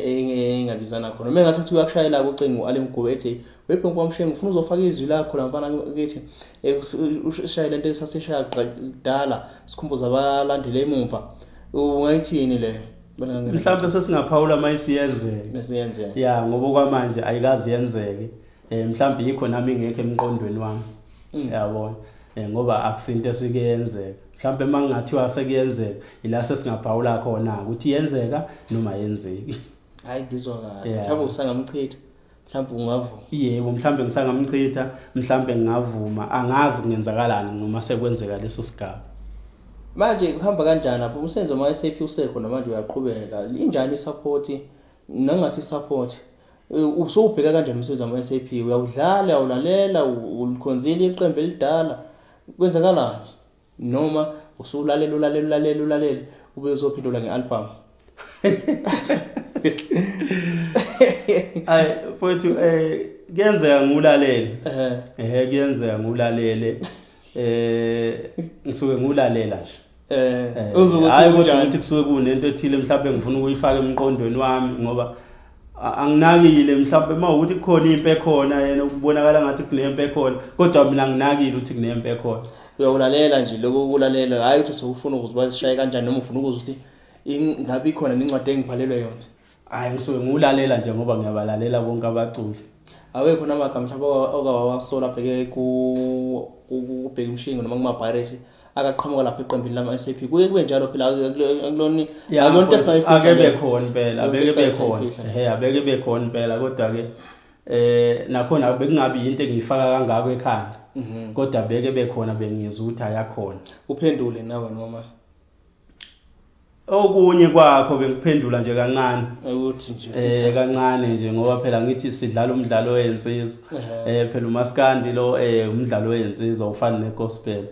engabizana khona. Uma engase kuthi uyakushayela ucingo u-Ali Mgobe ethi, "Webheki Mfokamshengu, ufuna uzofaka izwi lakho la mfana kithi, ushaye lento esasishaya kudala, sikhumbuze abalandeli emumva," ungayithini leyo? Mhlawumbe sesingaphawula uma isiyenzeka. Mesiyenzeka. Ya, ngoba okwamanje ayikazi yenzeke. Mhlawumbe yikho nami ingekho emqondweni wami, yabona, ngoba akusinto esike yenzeka. Mhlawumbe uma kungathiwa sekuyenzeka, ila sesingaphawula khona ukuthi yenzeka noma yenzeki. Hayi, ngizwa kahle. Mhlawumbe usangamchitha, mhlawumbe ungavuma. Yebo, mhlawumbe ngisangamchitha, mhlawumbe ngingavuma, angazi kungenzakalani noma sekwenzeka leso sigaba. Manje kuhamba kanjani lapho umsebenzi wama-SAP usekho namanje, uyaqhubeka? Injani i-support, nangathi i-support, usowubheka kanjani umsebenzi wama-SAP? Uyawudlala, uyawulalela, ulikhonzile iqembu elidala, kwenzakalani? Noma usulalela, ulalela, ulalela, ulalela, ube uzophendula nge-album? Ayi mfowethu, kuyenzeka ngiwulalele. Kuyenzeka ngiwulalele. Ngisuke ngiwulalela nje. Uzukuthi Hayi, kodwa kunjani? Ukuthi kusuke kunento ethile mhlawumbe ngifuna ukuyifaka emqondweni wami, ngoba anginakile mhlawumbe uma ukuthi kukhona impi ekhona, yena kubonakala ngathi kunempi ekhona, kodwa mina nginakile ukuthi kunempi ekhona. Uyawulalela nje lokho ukulalela, hhayi ukuthi usufuna ukuze bazishaye kanjani noma ufuna ukuze ukuthi ingabe ikhona nencwadi engibhalelwe yona. Hayi, ngisuke ngiwulalela nje ngoba ngiyabalalela bonke abaculi. Awekho namagama mhlawumbe okawawasola abheke kubheka umshingo noma kuma-Pirates akaqhamuka lapha eqembini lama-SAP? Kuye kube njalo phela, akulona Ya, akuyona into mfowethu, esingayifihla ake leyo. bekhona impela. Akuyona abeke into bekhona. esingayifihla. Ehe, abeke bekhona impela, kodwa ke nakhona bekungabi into engiyifaka kangako ekhanda, kodwa beke bekhona, bengizwa ukuthi ayakhona. Uphendule nawe noma? Okunye kwakho bengiphendula nje kancane. Ukuthi nje Kancane nje, ngoba phela ngithi sidlala umdlalo wensizwa. Phela umaskandi lo umdlalo wensizwa, ufana negospel,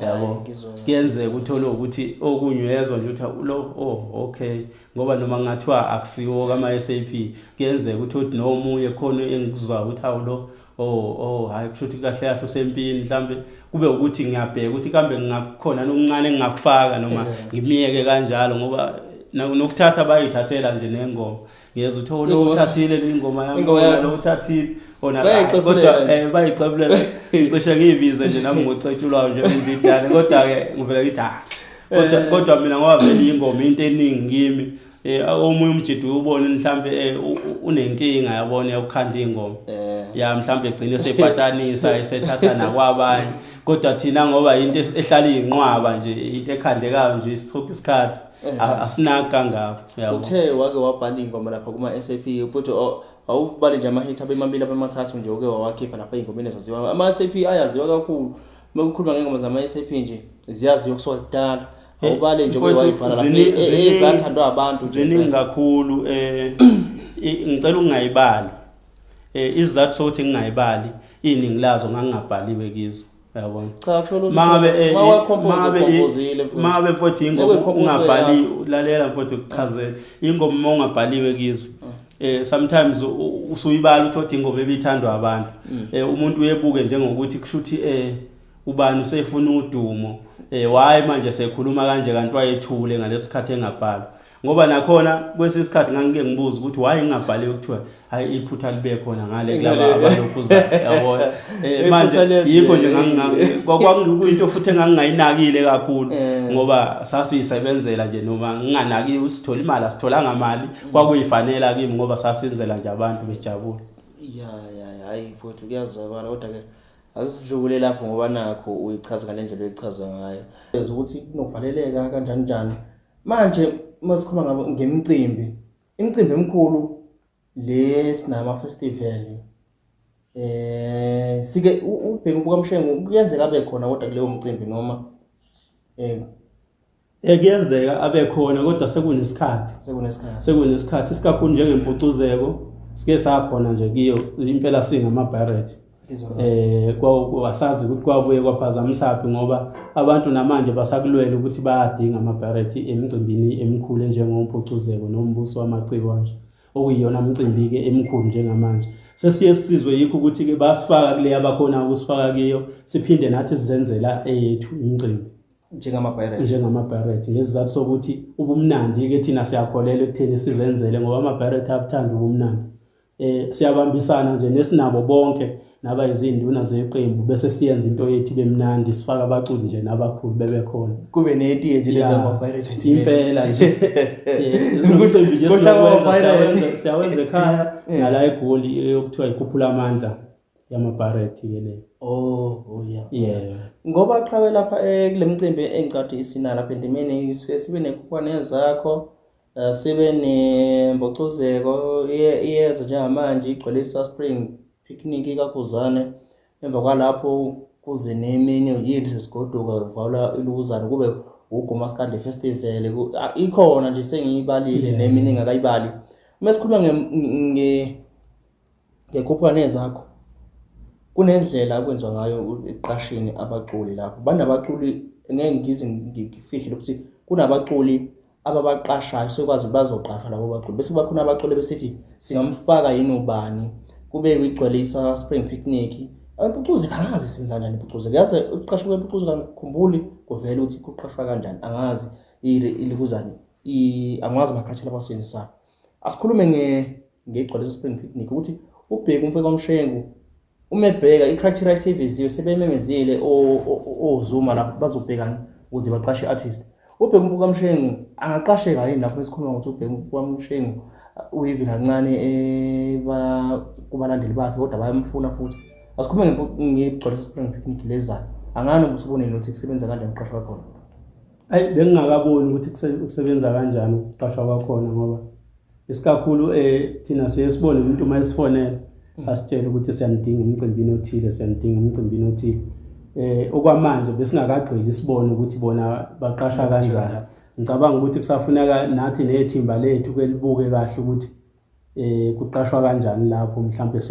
yabo. Ngizwa. Kuyenzeka uthole ukuthi okunye uyezwa nje ukuthi lo, oh okay, ngoba noma kungathiwa akusiwo kama SAP, kuyenzeka ukuthi uthi nomunye khona engikuzwa ukuthi awu lo, oh, hayi, kusho ukuthi kahle kahle usempini. Mhlambe kube ukuthi ngiyabheka ukuthi kambe ngingakhona nokuncane engingakufaka noma ngimiyeke kanjalo, ngoba nokuthatha bayithathela nje nengoma, ngiyezwa ukuthi oh, lo uthathile le ingoma yami. Ingoma yakho. Lo uthathile ona. Bayayicebulela Kodwa nje. Bayicebulela, ngicishe ngiyibize nje nami ngocetshulwayo nje umbidane, kodwa ke ngivele ngithi ah, kodwa mina ngoba vele ingoma into eningi kimi, omunye umjidi ubone mhlambe unenkinga, yabona, yokukhanda ingoma. Ya, mhlambe egcine sepatanisa, esethatha nakwabanye, kodwa thina ngoba into ehlala iyinqwaba nje, into ekhandekayo nje isonke isikhathi, asinaki kangako, yabo. Uthe wake wabhala iy'ngoma lapha kuma-SAP futhi, awubali nje ama-hit abemabili, abemathathu nje oke wawakhipha lapha ey'ngomeni ezaziwa ama-SAP, ayaziwa kakhulu. Uma kukhuluma ngey'ngoma zama-SAP nje, ziyaziwa kusuka kudala. Awubale nje oke Mfowethu, wayibhala lapha ezathandwa abantu nje ziningi impela. kakhulu. Ngicela ukungayibali. Isizathu sokuthi ngingayibali, iningi lazo ngangingabhaliwe kizo, yabona. Cha, kusho lutho. Mangabe Uma wacompose, mangabe ucompozile, mfowethu. Mangabe mfowethu ingoma Ube ungabhali, lalela mfowethu, kuchazele ingoma uma ungabhaliwe kizo, sometimes usuyibala uthi ingoma ebithandwa abantu, umuntu uyebuke njengokuthi kusho ukuthi ubani usefuna udumo, why manje sekhuluma kanje kanti wayethule ngalesikhathi engabhalwa? Ngoba nakhona kwesinye isikhathi ngangike ngibuza ukuthi why ngingabhaliwe, kuthiwa hayi, iphutha libe khona ngale kulaba Ngale. abalokhuza, yabona. Iphutha Manje lenzeka. yikho nje kwakuyinto futhi engangingayinakile kakhulu, ngoba sasiyisebenzela nje, noma nginganaki usithola imali, asitholanga mali, kwakuyifanela kimi ngoba sasenzela nje abantu bejabule. Ya, hayi mfowethu, kuyazwakala, kodwa ke asidlule lapho ngoba nakho uyichaza ngale ndlela oyichaza ngayo ukuthi kunokuvaleleka kanjani njani. Manje uma sikhuluma ngemicimbi, imicimbi emikhulu le sinama festival, sike ubheke ubukaMshengu, kuyenzeka abe khona kodwa kuleyo mcimbi noma Kuyenzeka abe khona, kodwa sekunesikhathi. Sekunesikhathi. Sekunesikhathi, isikakhulu njengempucuzeko, sike sakhona nje kiyo impela singama-Pirate. Asazi ukuthi kwabuye kwaphazamisaphi ngoba abantu namanje basakulwela ukuthi bayadinga amabharethi emicimbini emikhulu enjengompucuzeko nombuso wamaciko nje, okuyiyona mcimbi-ke emikhulu njengamanje. Sesiye sisizwe yikho ukuthi-ke basifaka kule abakhona ukusifaka kiyo, siphinde nathi sizenzela eyethu imicimbi njengama-pirate, njengama-pirate, ngesizathu sokuthi ubumnandi-ke thina siyakholelwa ekutheni sizenzele ngoba ama-pirate abuthanda ubumnandi. Siyabambisana nje nesinabo bonke naba izinduna zeqembu, bese siyenza into yethu ibe mnandi, sifaka abaculi nje nabakhulu bebekhona, kube netiye nje lezama-pirate impela nje. Umcimbi nje siyawenza, siyawenza ekhaya nala eGoli, okuthiwa ikhuphula amandla yama-pirate ke le. Oh yeah. Yeah. Ngoba qhawe lapha kule mcimbi engicade isina lapha endimeni, sifike sibe nekhupha nezakho, sibe nembocuzeko iyeza njengamanje igcwele Spring Picnic kaKhuzane. Emva kwalapho kuze neminye yini, sesigoduka kuvalwa ilukuzane, kube uGomaskandi Festival. Ikhona nje sengiyibalile neminye engakayibali. Uma sikhuluma ngekhuphuka nezakho, kunendlela okwenziwa ngayo ekuqasheni abaculi lapho. Banabaculi, ngeke ngize ngifihle ukuthi kunabaculi ababaqashayo, sekwazi bazoqashwa labo baculi, bese kuba khona abaculi besithi singamfaka yini ubani, kube kuyigcwalisa Spring Picnic. Impucuzeko angazi isebenza kanjani impucuzeko, yazi ukuqashwa kwempucuzeko angikhumbuli kuvele ukuthi kuqashwa kanjani, angazi ilikuzani, angiwazi ama-criteria abawasebenzisayo. Asikhulume ngegcwalisa Spring Picnic ukuthi ubheke umfeka uMshengu, uma ebheka i-criteria esiveziwe, sebememezile oZuma lapho bazobhekana ukuze baqashe i-artist. Ubheka umfo kaMshengu angaqasheka yini lapho esikhuluma ngokuthi ubheka umfo kaMshengu uyivi kancane kubalandeli bakhe, kodwa bayamfuna futhi. Asikhulume ngegcwalisa Spring Picnic lezayo, angani ubusubonile ukuthi kusebenza kanjani ukuqashwa kwakhona? Ayi, bengingakaboni ukuthi kusebenza kanjani ukuqashwa kwakhona, ngoba isikakhulu thina siye sibone umuntu uma esifonela asitshele ukuthi siyanidinga emcimbini othile, siyanidinga emcimbini othile. Okwamanje besingakagxili sibone ukuthi bona baqasha kanjani. Ngicabanga ukuthi kusafuneka nathi nethimba lethu ke libuke kahle ukuthi kuqashwa kanjani lapho, mhlambe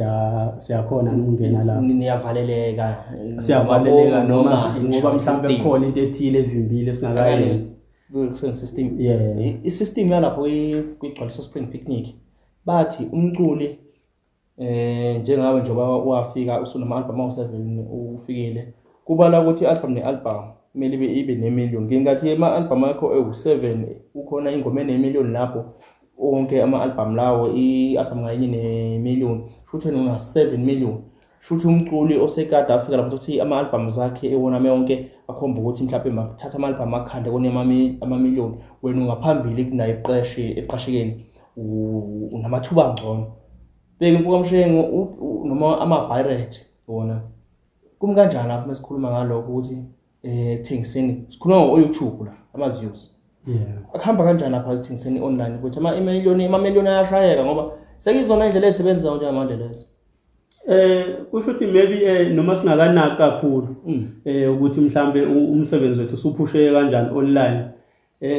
siyakhona ukungena lapho. Niyavaleleka? Siyavaleleka noma ngoba mhlambe kukhona into ethile evimbile singakayenzi. System. Yeah. I-system yalapho kwigcwalisa Spring Picnic, bathi umculi njengawe njengoba wafika usunama album awu7 ufikile, kubala ukuthi i-album ne-album kumele ibe ne-million. Ngenkathi ama-album akho ewu7 ukhona ingoma ene-million lapho, wonke ama-album lawo i-album ngayinye ne-million, futhi wena una 7 million. Shuthi umculi osekade afika lapho ukuthi ama-album zakhe ewona wonke akhomba ukuthi mhlawumbe makuthatha ama-album akhande kone amamiliyoni, wena ungaphambili kunaye eqashe eqashekeni, unamathuba angcono. Bheka imfuka Mshengu noma ama-pirate wona kumi kanjani lapho mesikhuluma ngalokho ukuthi ekuthengiseni, sikhuluma ngo-YouTube la, ama-views akuhamba kanjani lapha ekuthengiseni online, ukuthi ama-million amamiliyoni ayashayeka, ngoba sekuyizona indlela ey'sebenzayo njengamanje lezo? Kusho ukuthi maybe noma singakanaki kakhulu ukuthi mhlambe umsebenzi wethu usuphusheke kanjani online,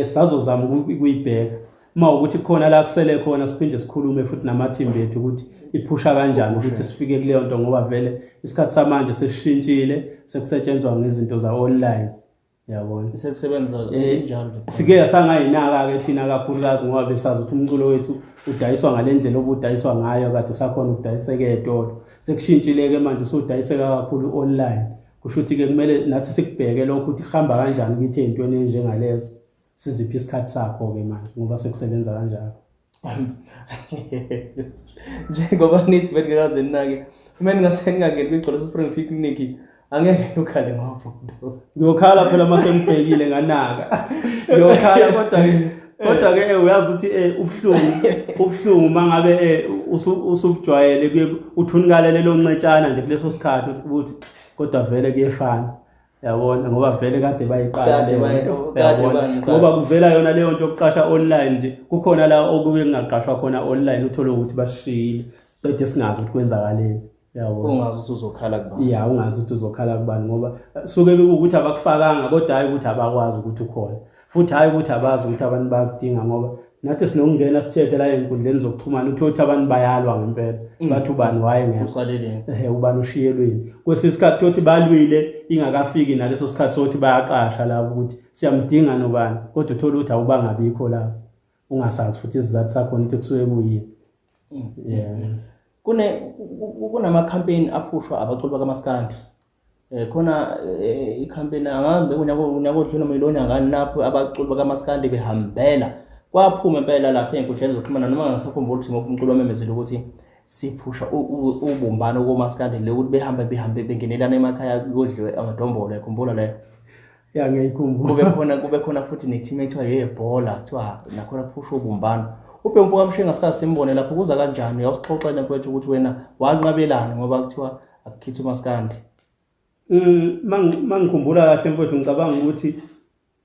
sazozama ukuyibheka uma ukuthi khona la kusele khona, siphinde sikhulume futhi namathimba ethu ukuthi iphusha kanjani ukuthi sifike kuleyo nto, ngoba vele isikhathi samanje sesishintshile, sekusetshenzwa ngezinto za online, yabona. Sekusebenza injalo nje. Sike sangayinaka-ke thina kakhulukazi ngoba besazi ukuthi umculo wethu udayiswa ngale ndlela obudayiswa ngayo kade, usakhona ukudayiseka ey'tolo. Sekushintshile-ke manje, usudayiseka kakhulu online. Kusho ukuthi-ke kumele nathi sikubheke lokho ukuthi kuhamba kanjani kithi ey'ntweni ey'njengalezo, siziphi isikhathi sakho-ke manje ngoba sekusebenza kanjalo. Njengoba nithi beningekaze ninake, uma ningase ningangeni kwigcwalisa Spring Picnic, angeke ukhale ngovondo. Ngiyokhala phela uma sengibhekile nganaka, ngiyokhala. Kodwa-ke uyazi ukuthi ubuhlungu uma ngabe usubujwayele, kuye uthunukale lelo ncetshana nje kuleso sikhathi ukuthi kodwa vele kuyefana, yabona, ngoba vele kade bayiqala Kade leyo nto, kade yabona. Bayiqala. Ngoba kuvela yona leyo nto yokuqasha online nje, kukhona la okuke kungaqashwa khona online, uthole ukuthi basishiyile, qede singazi ukuthi kwenzakaleni, yabona. Ungazi ukuthi uzokhala kubani. Ya, ungazi ukuthi uzokhala kubani, ngoba suke bekuwukuthi abakufakanga, kodwa hhayi ukuthi abakwazi ukuthi ukhona, futhi hhayi ukuthi abazi ukuthi abantu bayakudinga, ngoba Nathi sinokungena si-check-e la ey'nkundleni zokuxhumana, uthole ukuthi abantu bayalwa ngempela. Bathi ubani wayengekho. Usaleleni. Ehhe, ubani ushiyelweni. Kwesinye isikhathi uthole ukuthi balwile ingakafiki naleso sikhathi sokuthi bayaqasha labo ukuthi siyamdinga nobani, kodwa uthole ukuthi awubangabikho lapho. Ungasazi futhi isizathu sakhona ukuthi kusuke kuyini. Yeah. Kune kunama campaign aphushwa abaculi bakamaskandi. Khona i-campaign angazi bekunyaka unyaka odlule noma ilonya ngani lapho abaculi bakamaskandi behambela kwaphuma impela lapha ey'nkundleni zokuxhumana noma ngisakhumbula ukuthi ngophi umculo wamemezela ukuthi siphusha ubumbano komaskandi le ukuthi behambe behambe bengenelana emakhaya kudliwe amadombolo, yakhumbula leyo? Ya, ngiyayikhumbula. Kube khona futhi ne-team ekuthiwa yebhola, kuthiwa nakhona phusha ubumbano. Ubheki mfo kaMshengu asikaze simbone lapho, kuza kanjani? Uyawusixoxela mfowethu ukuthi wena wanqabelani ngoba kuthiwa akukhithe umaskandi? Mangikhumbula kahle mfowethu, ngicabanga ukuthi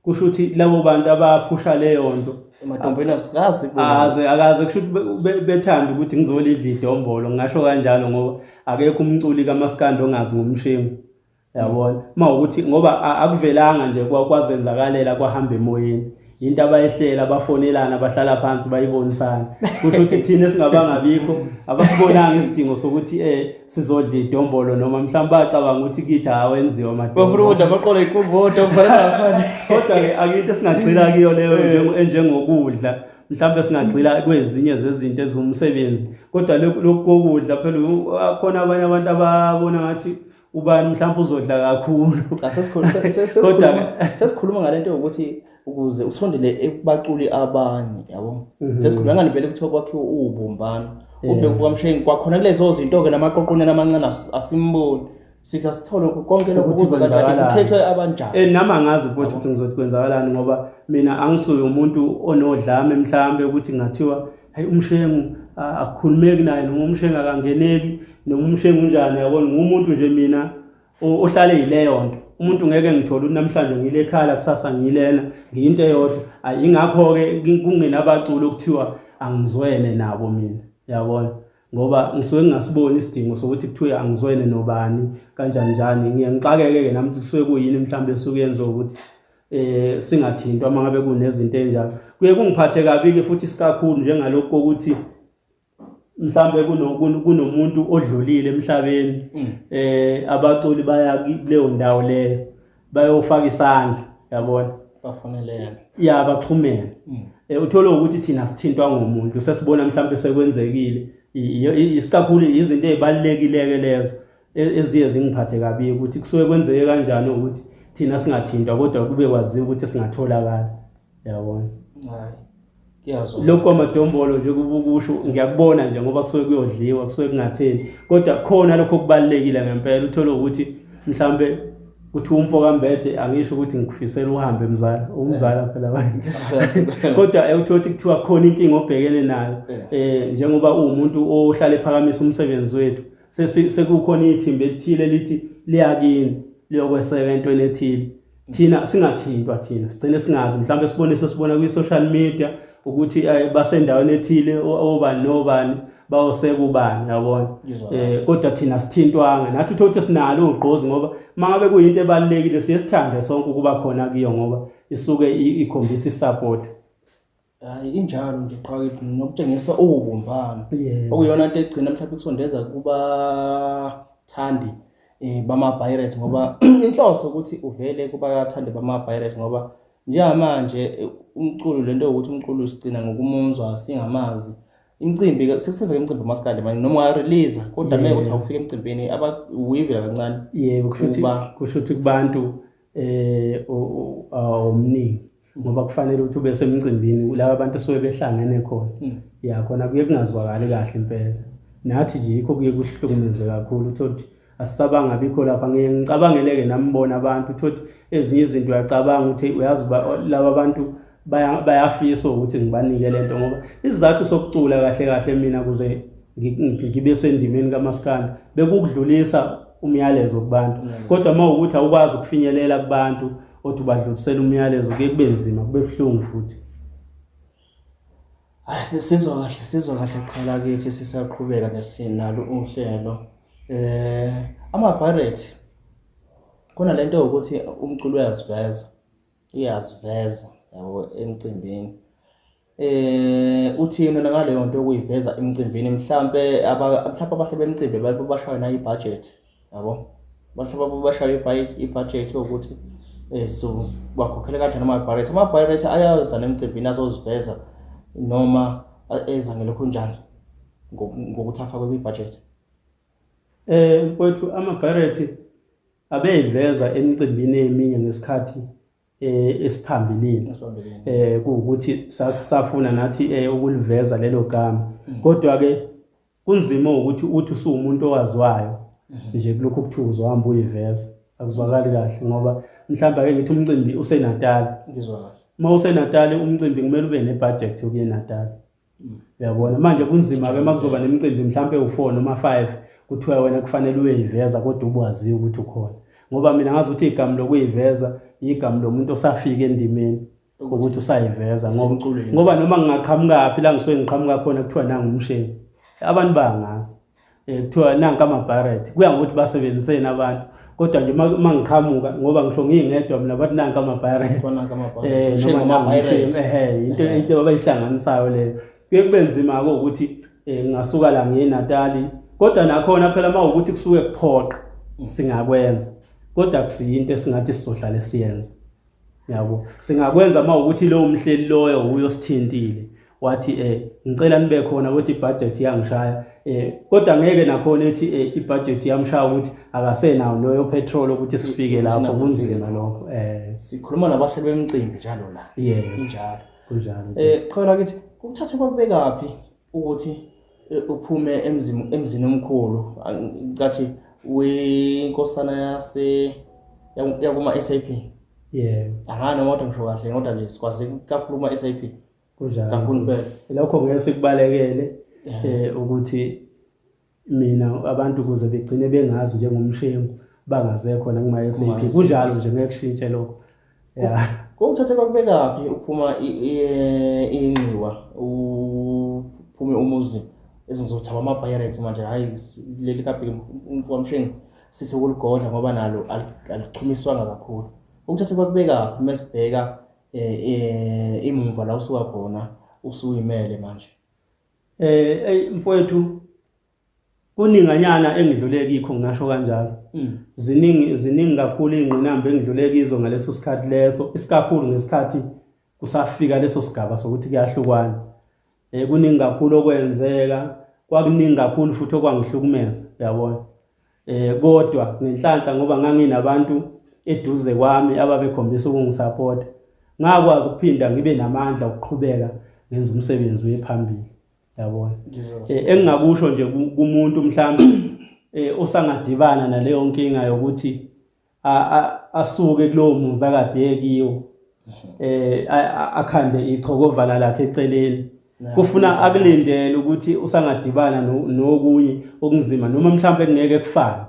kusho ukuthi labo bantu abaphusha leyo nto emadombeni asikazi. Aze akaze kusho ukuthi bethanda ukuthi ngizolidla idombolo, ngingasho kanjalo, ngoba akekho umculi kamaskandi ongazi ngomshengu, yabona, uma ukuthi ngoba akuvelanga nje kwazenzakalela kwahamba emoyeni, into abayihlela, bafonelana, bahlala phansi, bayibonisana. Kusho ukuthi thina esingabangabikho abasibonanga isidingo sokuthi sizodla idombolo, noma mhlawumbe bacabanga ukuthi kithi awenziwa amadombolo. Bafuna ukudla amaqolo ikumbodo mfana. Kodwa-ke akinto esingagxila kuyo leyo enjengokudla, mhlawumbe singagxila kwezinye zezinto eziwumsebenzi, kodwa lokhu kokudla phela khona abanye abantu ababona ngathi ubani mhlawumbe uzodla kakhulu. Cha, sesikhuluma ngale nto yokuthi ukuze usondele ekubaculi abanye, yabo. Sesikhuluma ngani vele, kuthiwa kwakhiwe ubumbano. Ubheki kaMshengu kwakhona kulezo zinto-ke namaqoqonyana amancane asimboni. Sithi asithole konke lokho Ukuthi kuze kanjani, kwenzakalani. kukhethwe abanjani. Nami angazi futhi ukuthi ngizothi kwenzakalani, ngoba mina angisuye umuntu onodlame mhlambe ukuthi ngathiwa hayi umshengu akukhulumeki naye, noma umshengu akangeneki, noma umshengu unjani, yabona. Ngumuntu nje mina ohlale yileyo nto. Umuntu ngeke ngithole ukuthi namhlanje ngile ekhala, kusasa ngilena, ngiyinto eyodwa. Ayi, ingakho-ke kungenabaculi okuthiwa angizwene nabo mina, yabona, ngoba ngisuke ngingasiboni isidingo sokuthi kuthiwe angizwene nobani kanjani njani. Ngiye ngixakeke-ke nami ukuthi kusuke kuyini mhlawumbe esuke yenziwa ukuthi singathintwa uma ngabe kunezinto enjalo. Kuye kungiphathe kabi-ke futhi isikakhulu njengalokhu kokuthi mhlambe kunomuntu odlulile emhlabeni, abaculi baya kuleyo ndawo leyo bayofaka isandla, yabona. Bafonelene. Ya, baxhumene. Uthole ukuthi thina sithintwa ngomuntu sesibona mhlambe sekwenzekile. Isikakhulu izinto ezibalulekile lezo eziye zingiphathe kabi ukuthi kusuke kwenzeke kanjani ukuthi thina singathintwa kodwa kube kwaziwa ukuthi singatholakala, yabona. Hayi, kuyazwa. Lokhu kwamadombolo nje kubukusho ngiyakubona nje ngoba kusuke kuyodliwa, kusuke kungatheni, kodwa khona lokho kubalulekile ngempela. Uthole ukuthi mhlambe kuthi umfo kaMbethe, angisho ukuthi ngikufisela uhambe mzala, umzala phela wena, kodwa uthole ukuthi kuthiwa khona inkinga obhekene nayo, njengoba uwumuntu ohlala ephakamisa umsebenzi wethu, sekukhona ithimba elithile lithi liyakini liyokweseka entweni ethile, thina singathintwa, thina sigcine singazi, mhlawumbe sibone sesibona kwi-social media ukuthi basendaweni ethile obani nobani bayoseka ubani, yabona. Ngizwa Kodwa thina sithintwanga nathi. Uthole ukuthi sinalo ugqozi, ngoba mangabe kuyinto ebalulekile siye sithande sonke ukuba khona kuyo, ngoba isuke ikhombisa i-support. Hayi, injalo nje qha, nokutshengisa ubumbano okuyona nto egcina mhlawumbe kusondeza kubathandi bama-Pirates, ngoba inhloso ukuthi uvele kubathandi bama-Pirates, ngoba njengamanje umculo, lento yokuthi umculo sigcina ngokumuzwa singamazi imicimbi sekusenzeka imicimbi umaskandi manje, noma unga-release kodwa meke ukuthi awufike emcimbini abawive kancane. Yebo, kusho ukuthi kusho ukuthi kubantu omningi, ngoba kufanele ukuthi ube semcimbini laba abantu suke behlangene khona. Ya, khona kuye kungazwakali kahle impela. Nathi nje yikho kuye kuhlukumeze kakhulu, uthole ukuthi asisabanga bikho lapha. Ngiye ngicabangeleke nami bona abantu, uthole ukuthi ezinye izinto uyacabanga ukuthi uyazi laba bantu bayafisa ukuthi ngibanike lento, ngoba isizathu sokucula kahle kahle mina kuze ngibe sendimeni kamaskandi bekukudlulisa umyalezo kubantu, kodwa uma ukuthi awukwazi ukufinyelela kubantu othi ubadlulisela umyalezo, kuye kube nzima, kube buhlungu futhi. Hayi, sizwa kahle, sizwa kahle qhala kithi, sisaqhubeka nesinalo uhlelo. Ama-Pirate khona lento ukuthi umculo uyaziveza, uyaziveza yabo emcimbini. Uthini wena ngaleyo nto yokuyiveza emcimbini mhlampe mhlampe abahle bemcimbi bashaye nayo ibhajethi yabo mhlawumbe bashaye ibhajethi yokuthi so bakhokhele kanjani ama-pirate ama-pirate ayaza nemcimbini azoziveza noma eza ngelokhu njani ngokuthi afakwe kwibhajethi. Mfowethu ama-pirate abeyiveza emicimbini eminye ngesikhathi esiphambilini kuwukuthi sasisafuna nathi ukuliveza lelo gama. Kodwa ke kunzima ukuthi uthi usuwumuntu owaziwayo nje kulokhu kuthiwa uzohamba uyiveza, akuzwakali kahle ngoba mhlawumbe ake ngithi umcimbi useNatal. Ngizwa kahle. Uma useNatal umcimbi kumele ube nebudget yokuya eNatal. Uyabona manje kunzima-ke uma kuzoba nemicimbi mhlawumpe u-4 noma 5 kuthiwa wena kufanele uyoyiveza kodwa ubuwaziyo ukuthi ukhona, ngoba mina ngazi ukuthi igama lokuyiveza igama lomuntu osafika endimeni ukuthi usayiveza, ngoba noma ngingaqhamukaphi la ngisuke ngiqhamuka khona kuthiwa nangu umsheni, abantu bayangazi, kuthiwa nanka ama-Barrett, kuya ngokuthi basebenziseni abantu, kodwa nje uma ngiqhamuka ngoba ngisho ngingedwa mina bathi nanka ama-Barrett, noma nangu umsheni, into abayihlanganisayo leyo. Kuye kube nzima-ke ukuthi ngingasuka la ngiye eNatali, kodwa nakhona phela uma ukuthi kusuke kuphoqa singakwenza, kodwa akusiyo into esingathi sizohlale siyenza. Yabo, singakwenza uma ukuthi lowo mhleli loyo uyo sithintile wathi ngicela nibe khona ukuthi ibudget iyangishaya, kodwa ngeke nakhona ethi ibudget iyamshaya ukuthi akasenawo loyo petrol ukuthi sifike lapho, kunzima lokho. Sikhuluma nabahleli bemicimbi njalo la. Yebo. Injalo. Kunjalo. Qhawula kithi kuthathe kwakubekaphi ukuthi uphume emzini omkhulu, ngathi wenkosana yase yakuma SAP. Yebo. Aha, noma kodwa ngisho kahle kodwa nje sikwazi kakhulu kuma SAP. Kunjalo. Kakhulu impela. Lokho ngeke sikubalekele ukuthi mina abantu kuze begcine bengazi njengomshengu bangaze khona kuma SAP. Kunjalo nje ngeke kushintshe lokho. Yeah. Kokuthathe kwakubekaphi uphuma inxiwa uphume umuzi ezizothi ama-Pirates manje, hayi leli kabheki kwamshengu sithi ukuligodla ngoba nalo alichumiswanga kakhulu. Ukuthathe kwakubekaphi mesibheka imumva la usuka khona usuyimele manje? Mfowethu kuninganyana engidlule kikho, ngingasho kanjalo. Ziningi kakhulu ingqinamba engidlule kizo ngaleso sikhathi leso, isikakhulu ngesikhathi kusafika leso sigaba sokuthi kuyahlukwana. Kuningi kakhulu okwenzeka, kwakuningi kakhulu futhi okwangihlukumeza, uyabona. Kodwa ngenhlanhla ngoba nganginabantu eduze kwami ababekhombisa ukungisupporta, ngakwazi ukuphinda ngibe namandla okuqhubeka ngenza umsebenzi uye phambili, yabona. Engingakusho nje kumuntu mhlawumbe osangadibana naleyo nkinga yokuthi asuke kulowo muzi akade ekiwo, akhande ichokovala lakhe eceleni, kufuna akulindele ukuthi usangadibana nokunye okunzima noma mhlawumbe kungeke kufane.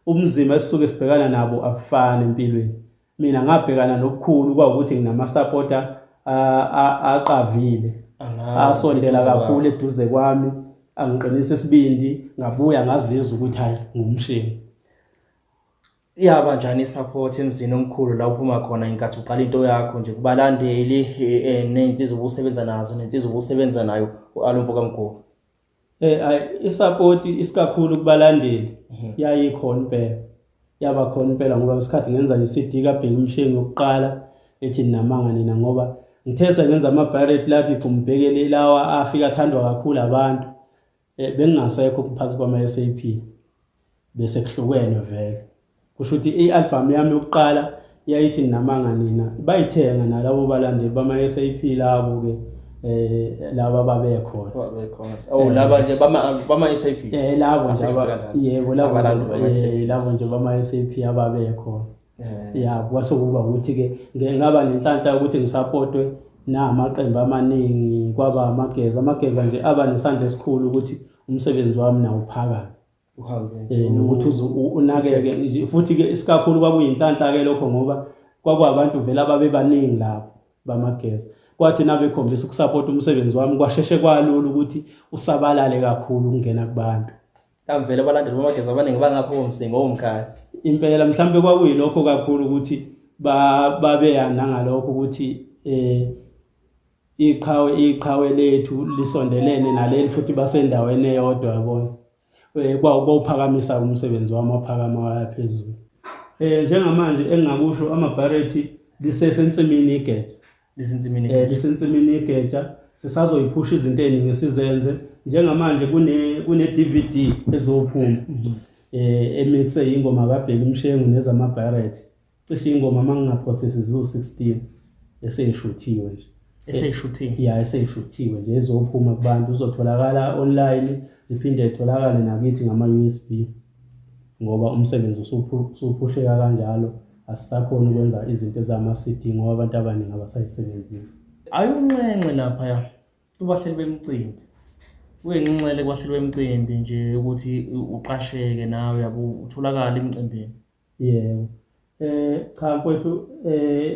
Ubunzima esisuke sibhekana nabo abufani empilweni. Mina ngabhekana nobukhulu kwawukuthi nginamasapota aqavile, asondela kakhulu eduze kwami, angiqinisa isibindi, ngabuya ngazizwa ukuthi hayi ngumshini. Iyaba njani isupport emzini omkhulu la uphuma khona inkathi uqala into yakho nje kubalandeli ney'nsizwa obusebenza nazo nensizwa obusebenza nayo u-Alo Mfoka Mgube? Isupport isikakhulu kubalandeli yayikhona impela, yaba khona impela ngoba ngesikhathi ngenza i-CD kaBheki Mshengu yokuqala ethi Ninamanga Nina, ngoba ngithe sengenza ama-Pirate lathi gxumbhekele lawa afika athandwa kakhulu abantu, bengingasekho phansi kwama-SAP, bese kuhlukene vele. Kusho ukuthi i-album yami yokuqala yayithi Ninamanga Nina, bayithenga nalabo balandeli bama-SAP labo-ke, laba babekhona. Babekhona. Oh, laba nje bama SAP. Labo nje yebo, labo labo nje bama SAP ababekhona. Ya, kwase kuba ukuthi-ke ngaba nenhlanhla yokuthi ngisapotwe namaqembu amaningi, kwaba amageza. Amageza nje aba nesandla esikhulu ukuthi umsebenzi wami nawo uphakame. Nokuthi unakeke nje futhi-ke isikakhulu kwakuyinhlanhla-ke lokho ngoba kwakuwabantu vele ababebaningi lapho bamageza. Kwathi nabekhombisa ukusapota umsebenzi wami kwasheshe kwalula ukuthi usabalale kakhulu ukungena kubantu. Kamvele abalandeli bamageza abaningi bangapho komsingo womkhaya. Impela mhlawumbe kwakuyilokho kakhulu ukuthi babeya nangalokho ukuthi Iqhawe iqhawe lethu lisondelene naleli futhi basendaweni eyodwa yabona. Kwawuphakamisa umsebenzi wami waphakama waya phezulu. Njengamanje engingakusho amaBharethi lisesensimini igeja. Lisensimini Lisensimini igeja sisazoyiphusha izinto eziningi sizenze. Njengamanje kune DVD ezophuma. Emixe ingoma kaBheki Mshengu nezamaBharethi. Cishe ingoma mangingaphosisi ziwu-16 eseyishuthiwe nje. Eseyishuthiwe. Ya, eseyishuthiwe nje ezophuma kubantu, uzotholakala online ziphinde zitholakale nakithi ngama-USB ngoba umsebenzi usuphusheka kanjalo, asisakhona ukwenza izinto ezama-CD ngoba abantu abaningi abasayisebenzisi. Ayunxenxe laphaya kubahleli bemicimbi, kuyinxenxele kubahleli bemicimbi nje ukuthi uqasheke nawe yabo utholakale emicimbini. Yebo. Cha mfowethu,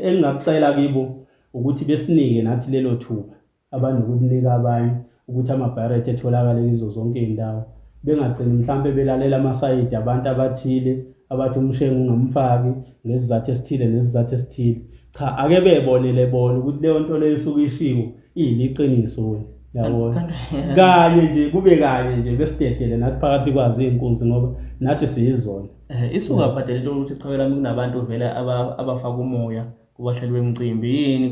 engingakucela kibo ukuthi besinike nathi lelo thuba abanokulinika abanye ukuthi amaBharethi etholakale kizo zonke iy'ndawo. Bengagcini mhlampe belalela amasayidi abantu abathile abathi uMshengu ungamfaki ngesizathu esithile nesizathu esithile. Cha, ake bebonele bona ukuthi leyo nto leyo isuke ishiwo iyiliqiniso yabona. Kanye nje kube kanye nje besidedele nathi phakathi kwazo iy'nkunzi ngoba nathi siyizona. Isuka bhadela into ukuthi qhawe lami kunabantu vele abafaka umoya kubahleli bemicimbi yini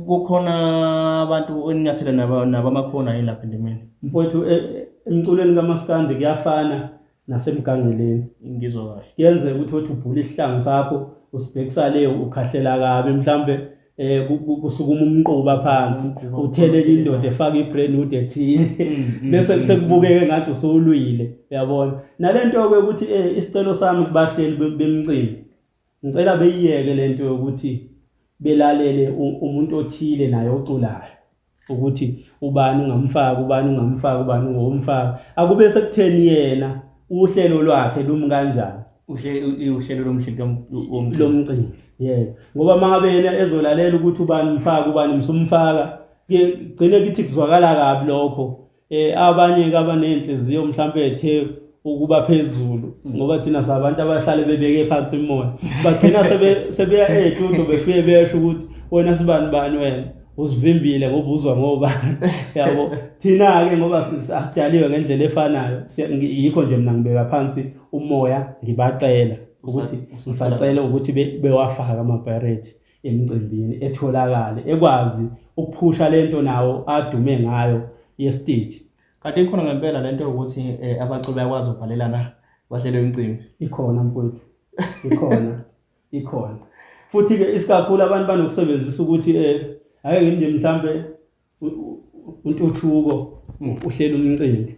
kukhona abantu eninyathela nabo amakhona yini lapha endimeni? Mfowethu, emculweni kaMaskandi kuyafana nasemgangeleni. Ngizwa kahle. Kuyenzeka ukuthi uthi ubhula isihlangu sakho usibhekisa le ukhahlela kabi mhlambe kusukuma umquba phansi uthelele indoda efaka ibrand new ethile bese sekubukeke ngathi usulwile uyabona. Nalento ke ukuthi isicelo sami kubahleli bemicimbi ngicela beyiyeke lento yokuthi belalele umuntu othile naye oculayo ukuthi ubani ungamfaka ubani ungamfaka ubani ungomfaka, akube sekutheni yena uhlelo lwakhe lumi kanjani uhlelo lomcimbi. Yebo, ngoba mangabe yena ezolalela ukuthi ubani mfaka ubani msumfaka, gcine kithi kuzwakala kabi lokho. Abanye ke abanenhliziyo mhlambe ethe ukuba phezulu ngoba thina sabantu abahlale bebeke phansi imoya bagcina sebeya estudio befike besho ukuthi wena sibani bani wena uzivimbile ngoba uzwa ngobani yabo. Thina ke ngoba asidaliwe ngendlela efanayo, yikho nje mina ngibeka phansi umoya ngibacela ukuthi ngisacela ukuthi bewafake amaBharethi emcimbini etholakale ekwazi ukuphusha lento nawo adume ngayo yestage. Kanti ikhona ngempela lento ukuthi abaculi bayakwazi ukuvalelana bahlele umcimbi? Ikhona mfowethu, ikhona ikhona. Futhi ke isikakhulu abantu banokusebenzisa ukuthi ake nje mhlambe uNtuthuko uhlela umcimbi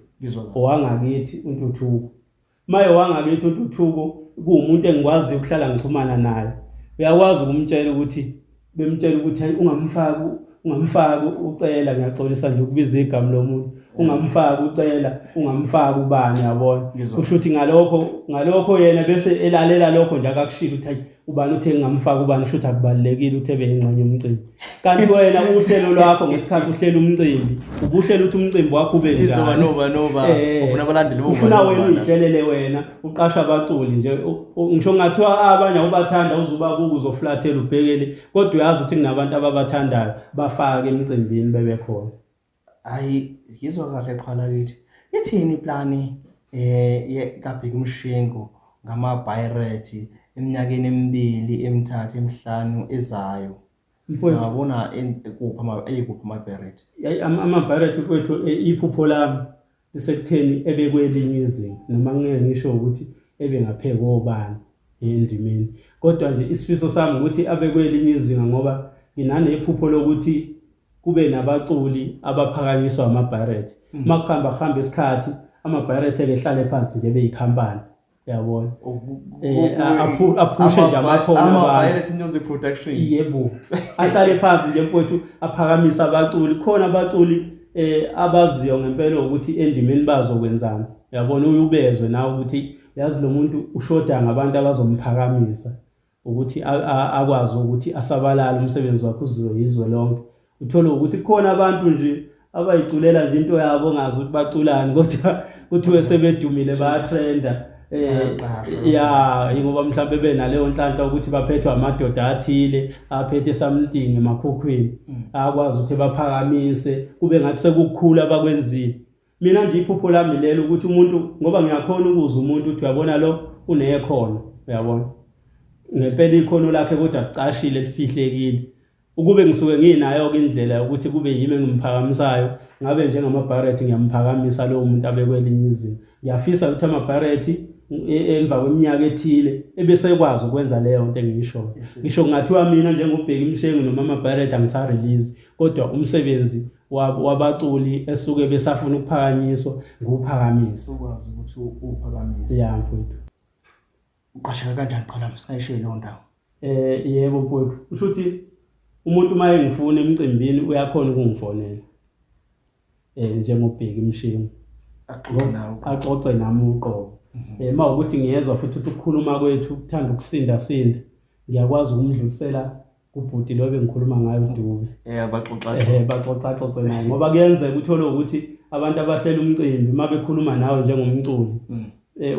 owangakithi uNtuthuko. Maye wangakithi uNtuthuko kuwumuntu engikwaziyo ukuhlala ngixhumana naye, uyakwazi ukumtshela ukuthi bemtshela ukuthi hayi ungamfaki ungamfaki ucela, ngiyaxolisa nje ukubiza igama lomuntu, ungamfaki ucela, ungamfaki ubani yabona. Kusho ukuthi ngalokho yena bese elalela lokho nje akakushilo ukuthi hayi ubani uthe ngingamfaki ubani, kusho ukuthi akubalulekile uthe beyingxenye yomcimbi. Kanti wena uhlelo lwakho ngesikhathi uhlela umcimbi ubuhlela ukuthi umcimbi wakho ube njani, izoba noba noba ufuna abalandeli bo, ufuna wena uyihlelele wena uqasha abaculi nje, ngisho ngathiwa abanye awubathanda uzubabuka uzoflathela ubhekele, kodwa uyazi ukuthi kunabantu ababathandayo bafake emcimbini bebekhona. Hayi yizwa kahle qhala kithi ithini iplani kaBheki Mshengu ngamaBhayirethi eminyakeni emibili emithathu emihlanu ezayo? Singabona kuphi eyikuphi amaBhayirethi? AmaBhayirethi mfowethu, iphupho lami lisekutheni ebekwelinye izinga, noma ngeke ngisho ukuthi ebengaphekwa obani endimeni, kodwa nje isifiso sami ukuthi abekwelinye izinga ngoba nginanephupho lokuthi kube nabaculi abaphakanyiswa amaBhayirethi. Makuhamba kuhamba isikhathi amaBhayirethi ekehlale phansi nje beyikhampani yabona, aphushe nje amakhono amaBhayirethi Music Production. Yebo, ahlale phansi nje mfowethu aphakamise abaculi. Khona abaculi abaziyo ngempela ukuthi endimeni bazokwenzani yabona, uyubezwe nawe ukuthi yazi lo muntu ushoda ngabantu abazomphakamisa ukuthi akwazi ukuthi asabalale umsebenzi wakhe uzwe izwe lonke. Uthole ukuthi khona abantu nje abayiculela nje into yabo ongazi ukuthi baculani, kodwa kuthiwe sebedumile bayatrenda. Ya, ingoba mhlawumbe benaleyo nhlanhla ukuthi baphethwe amadoda athile aphethe something emakhukhwini, akwazi ukuthi baphakamise kube ngathi sekukukhula abakwenzile. Mina nje iphupho lami lelo ukuthi umuntu, ngoba ngiyakhona ukuza umuntu uthi uyabona lo unekhono, uyabona ngempela ikhono lakhe kodwa kucashile lifihlekile. Ukube ngisuke nginayo-ke indlela yokuthi kube yimi engimphakamisayo, ngabe njengama-Barrett ngiyamphakamisa lowo muntu abe kwelinye izinga. Ngiyafisa ukuthi ama-Barrett emva kweminyaka ethile ebesekwazi ukwenza leyo nto engiyishoyo. Ngisho kungathiwa mina njengoBheki Mshengu noma ama-Barrett angisa-release, kodwa umsebenzi wabaculi esuke besafuna ukuphakanyiswa ngiwuphakamise. Ukwazi ukuthi uwuphakamise. Ya mfowethu. Uqasheka kanjani qhala singayishiyi leyo ndawo? Yebo mfowethu, kusho ukuthi umuntu uma engifuna emcimbini uyakhona ukungifonela. NjengoBheki Mshengu. Axoxe nawe. Axoxe nami uqobo. Uma ukuthi ngiyezwa futhi ukuthi ukukhuluma kwethu kuthanda ukusinda sinda, ngiyakwazi ukumdlulisela kubhuti lo bengikhuluma ngayo uDube. Baxoxa. Baxoxa xoxe naye, ngoba kuyenzeka uthole ukuthi abantu abahlela umcimbi uma bekhuluma nawe njengomculi,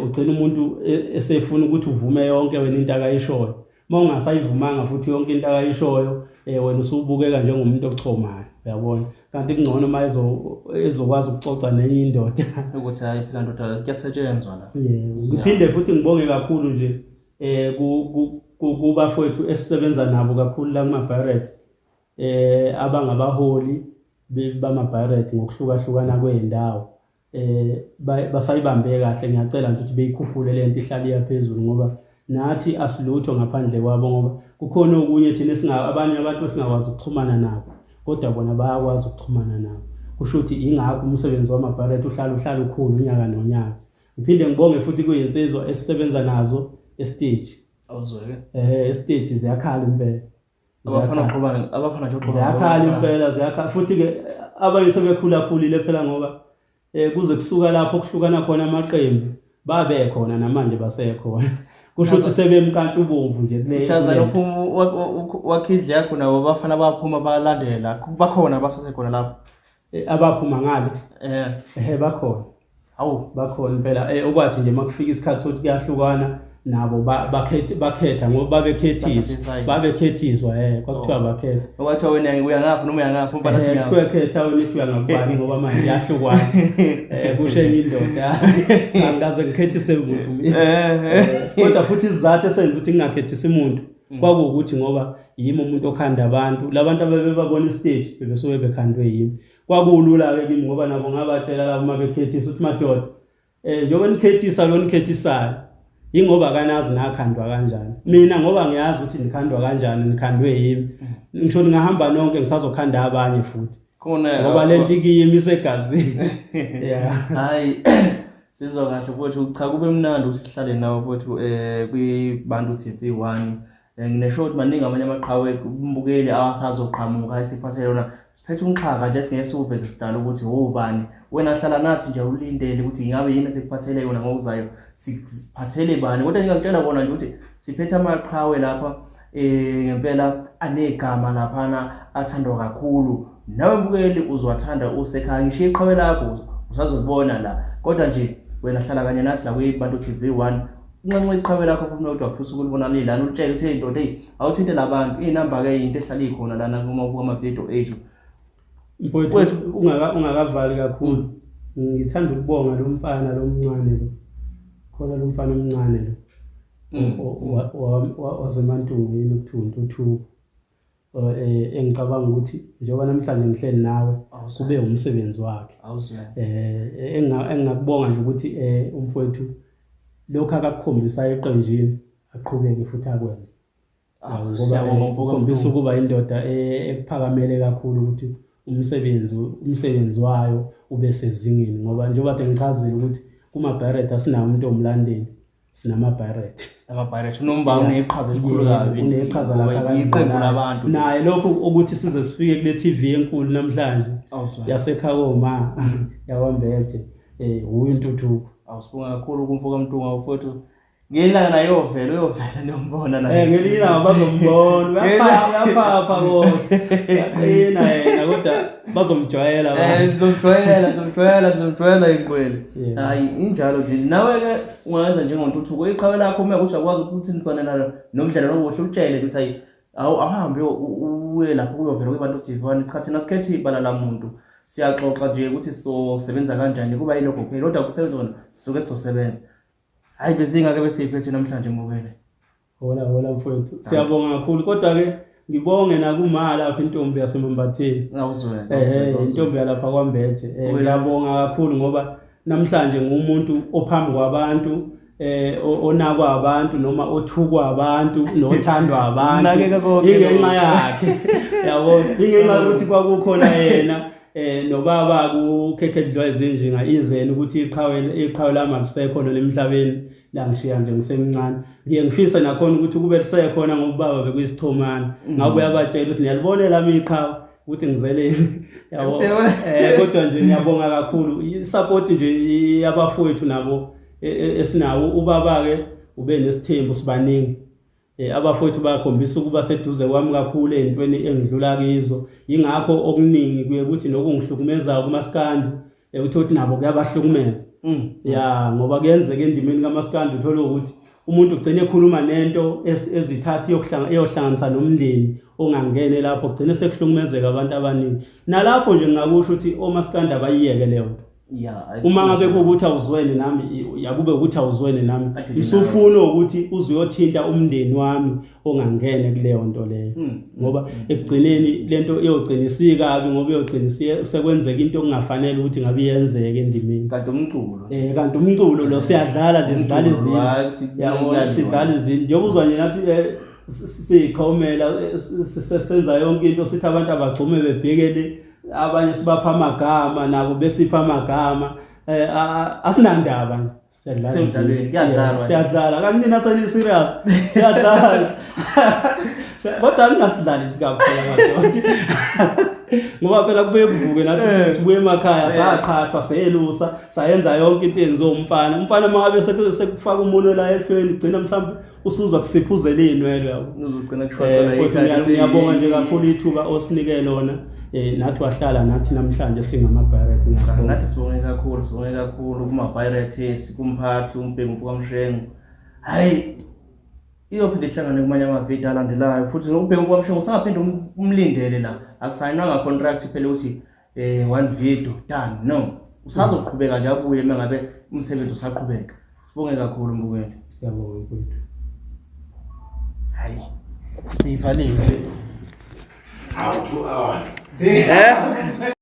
ugcina umuntu esefuna ukuthi uvume yonke wena into akayishoyo. Uma ungasayivumanga futhi yonke into akayishoyo, wena usubukeka njengomuntu ochomayo, uyabona. Kanti kungcono uma ezokwazi ukuxoxa nenye indoda ukuthi hayi phela ndoda kuyasetshenzwa la. Yebo, ngiphinde futhi ngibonge kakhulu nje kubafowethu esisebenza nabo kakhulu la kuma-Barrett, abangabaholi bama-Barrett ngokuhlukahlukana kwey'ndawo. Basayibambe kahle, ngiyacela nje ukuthi beyikhuphule lento ihlale iya phezulu, ngoba nathi asilutho ngaphandle kwabo, ngoba kukhona okunye thina abanye abantu esingakwazi ukuxhumana nabo, kodwa bona bayakwazi ukuxhumana nabo. Kusho ukuthi ingakho umsebenzi wama-Barrett uhlala ukhulu unyaka nonyaka. Ngiphinde ngibonge futhi kuyinsizwa esisebenza nazo esiteji. Awuzweke. Esiteji ziyakhala impela. Abafana uxhumana, abafana nje uxhumana. Ziyakhala impela, ziyakhala. Futhi ke abanye sebekhulakhulile phela, ngoba kuze kusuka lapho kuhlukana khona amaqembu, babe khona namanje basekhona. Kusho ukuthi sebemkantshubomvu nje kule. Mhlazana uphuma wakhidle yakho nabo bafana baphuma balandela. Bakhona basasekhona lapho. Abaphuma ngale. Bakhona. Hawu, bakhona impela. Okwathi nje makufika isikhathi sokuthi kuyahlukana nabo bakhetha ngoba babekhethiswa. Babekhethiswa kwakuthiwa bakhetha. Okwathi wena uya ngapha noma uya ngapha umfana athi ngapha. Kuthiwa khetha wena uthi uya ngapha ngoba manje kuyahlukana. Kusho enye indoda. Angikaze ngikhethise umuntu mina. Kodwa futhi isizathu esenza ukuthi ngingakhethisi umuntu kwakuwukuthi ngoba yimi umuntu okhanda abantu, labantu ababebabona istage bebesuke bekhandwe yimi. Kwakulula ke kimi ngoba nabo ngabatshela labo uma bekhethisa ukuthi madoda, njengoba nikhethisa lo nikhethisayo ingoba akanazi nakhandwa kanjani. Mina ngoba ngiyazi ukuthi nikhandwa kanjani, nikhandwe yimi. Ngisho ningahamba nonke ngisazokhanda abanye futhi. Khona ngoba lento ikimi isegazini. Yeah. Hayi sizwa kahle futhi, cha kube mnandi ukuthi sihlale nawe futhi kwiBantu TV 1. Nginesho ukuthi maningi amanye amaqhawe umbukeli awasazoqhamuka esiphathele yona. Siphethe umxhaka nje singeke siwuveze sidala ukuthi wobani. Wena hlala nathi nje ulindele ukuthi ingabe yini esikuphathele yona ngokuzayo, siphathele bani. Kodwa ngingakutshela kona nje ukuthi siphethe amaqhawe lapha ngempela anegama laphana athandwa kakhulu. Nawe mbukeli uzowathanda usekhaya, ngisho iqhawe lakho usazolibona la. Kodwa nje wena hlala kanye nathi la kwiBantu TV 1. Unxenxe iqhawe lakho futhi kodwa ufisa ukulibona lilana, ulitshele ukuthi hey ndoda, hey awuthinte labantu. Inamba ke into ehlala ikhona lana uma ubuka ama-video ethu. Mfowethu ungakavali kakhulu, ngithanda ukubonga lo mfana lo mncane lo. Khona lo mfana omncane lo. WaseMantungwini yini okuthiwa uNtuthuko. Engicabanga ukuthi njengoba namhlanje ngihleli nawe kube umsebenzi wakhe. Engingakubonga nje ukuthi umfowethu lokho akakukhombisayo eqenjini aqhubeke futhi akwenze. Ngoba ukhombisa ukuba indoda ekuphakamele kakhulu ukuthi umsebenzi wayo ube sezingeni, ngoba njengoba kade ngichazile ukuthi kuma-Barrett asinawo umuntu omlandeli, sinama-Barrett. Sinama-Barrett. UNomba uneqhaza elikhulu kabi. Uneqhaza lakhe iqembu labantu. Naye lokhu ukuthi size sifike kule TV enkulu namhlanje yaseKhakoma yakwaMbeje, uyu Ntuthuko. Awusibonga kakhulu kumfoka Mntungwa mfowethu. Ngelanga naye uyovela, uyovela niyombona naye. Ngelinye ilanga bazombona. Uyaphapha kodwa. Uyaqina yena. Kodwa bazomjwayela abantu. Ngizomjwayela, ngizomjwayela, ngizomjwayela inqwele. Hayi injalo nje. Nawe ke ungayenza njengontuthuko iqhawe lakho uma ukuthi akwazi ukuthi niswane nalo nomdlalo nobuhle utshele ukuthi hayi awu ahambe uye lapho kuyovela kubantu TV one cha thina sikhethe ibala lamuntu siyaxoxa nje ukuthi sizosebenza kanjani kuba yilokho kuphela kodwa kusebenza kona sisuke sizosebenza. Hayi bezingake besiyiphethe namhlanje mbukele. Hola hola mfowethu. Siyabonga kakhulu kodwa ke ngibonge nakuma lapha intombi yaseMambatheni. Ngawuzwe. Intombi yalapha kwaMbeje. Ngiyabonga kakhulu ngoba namhlanje ngumuntu ophambi kwabantu onakwa abantu noma othukwa abantu nothandwa abantu ingenxa yakhe yabo ingenxa yokuthi kwakukhona yena nobaba kukhekhe edliwa izinjinga izeni ukuthi iqhawe lami alisekho lona emhlabeni langishiya nje ngisemncane ngiye ngifise nakhona ukuthi kube lisekhona ngoba ubaba bekuyisichomane ngabe uyabatshela ukuthi niyalibona lami iqhawe ukuthi ngizeleni yabo kodwa nje ngiyabonga kakhulu i-support nje yabafowethu nabo esinawo ubaba ke ube nesithembu sibaningi abafowethu bakhombisa ukuba seduze kwami kakhulu ezintweni engidlula kizo ingakho okuningi kuye ukuthi nokungihlukumezayo kumaskandi uthole ukuthi nabo kuyabahlukumeza ya ngoba kuyenzeka endimeni kamaskandi uthole ukuthi umuntu ugcine ekhuluma nento ezithatha iyohlanganisa nomndeni ongangene lapho kugcine sekuhlukumezeka abantu abaningi nalapho nje ngingakusho ukuthi omaskandi abayiyeke leyo nto uma ngabe kuwukuthi awuzwene nami yakube ukuthi awuzwene nami usufuna ukuthi uzuyothinta umndeni wami ongangene kuleyo nto leyo ngoba ekugcineni lento iyogcina isikabi ngoba iyogcina sekwenzeka into okungafanele ukuthi ngabe iyenzeke endimeni kanti umculo kanti umculo lo siyadlala nje sidlala izinto yabo sidlala izinto njengoba uzwa nje nathi sichomela senza yonke into sithi abantu abagcume bebhekele abanye sibapha amagama nabo besipha amagama asinandaba siyadlala Semdlalweni, kuyadlalwa. Siyadlala kanti nina seni serious siyadlala kodwa ningasidlalisi kakhulu madoda ngoba phela kubuye kuvuke nathi sibuye emakhaya saqhathwa selusa sayenza yonke into enziwa umfana umfana uma ngabe sekufaka umunwe la ehlweni gcina mhlawumbe usuzwa kusiphuzela iy'nwele yabo uzogcina kushwaqela kodwa ngiyabonga nje kakhulu ithuba osinike lona nathi wahlala nathi namhlanje singama-Pirates ngiyabonga nathi sibonge kakhulu sibonge kakhulu kuma-Pirates kumphathi uMbhengu mfokaMshengu hayi iyophinde ihlangane kumanye amavidiyo alandelayo futhi uBhengu mfokaMshengu usangaphinde umlindele la akusayinwanga contract phela ukuthi one video done no usazoqhubeka nje abuye uma ngabe umsebenzi usaqhubeka sibonge kakhulu mbukeli siyabonga mfowethu hayi siyivalile How 2 hours.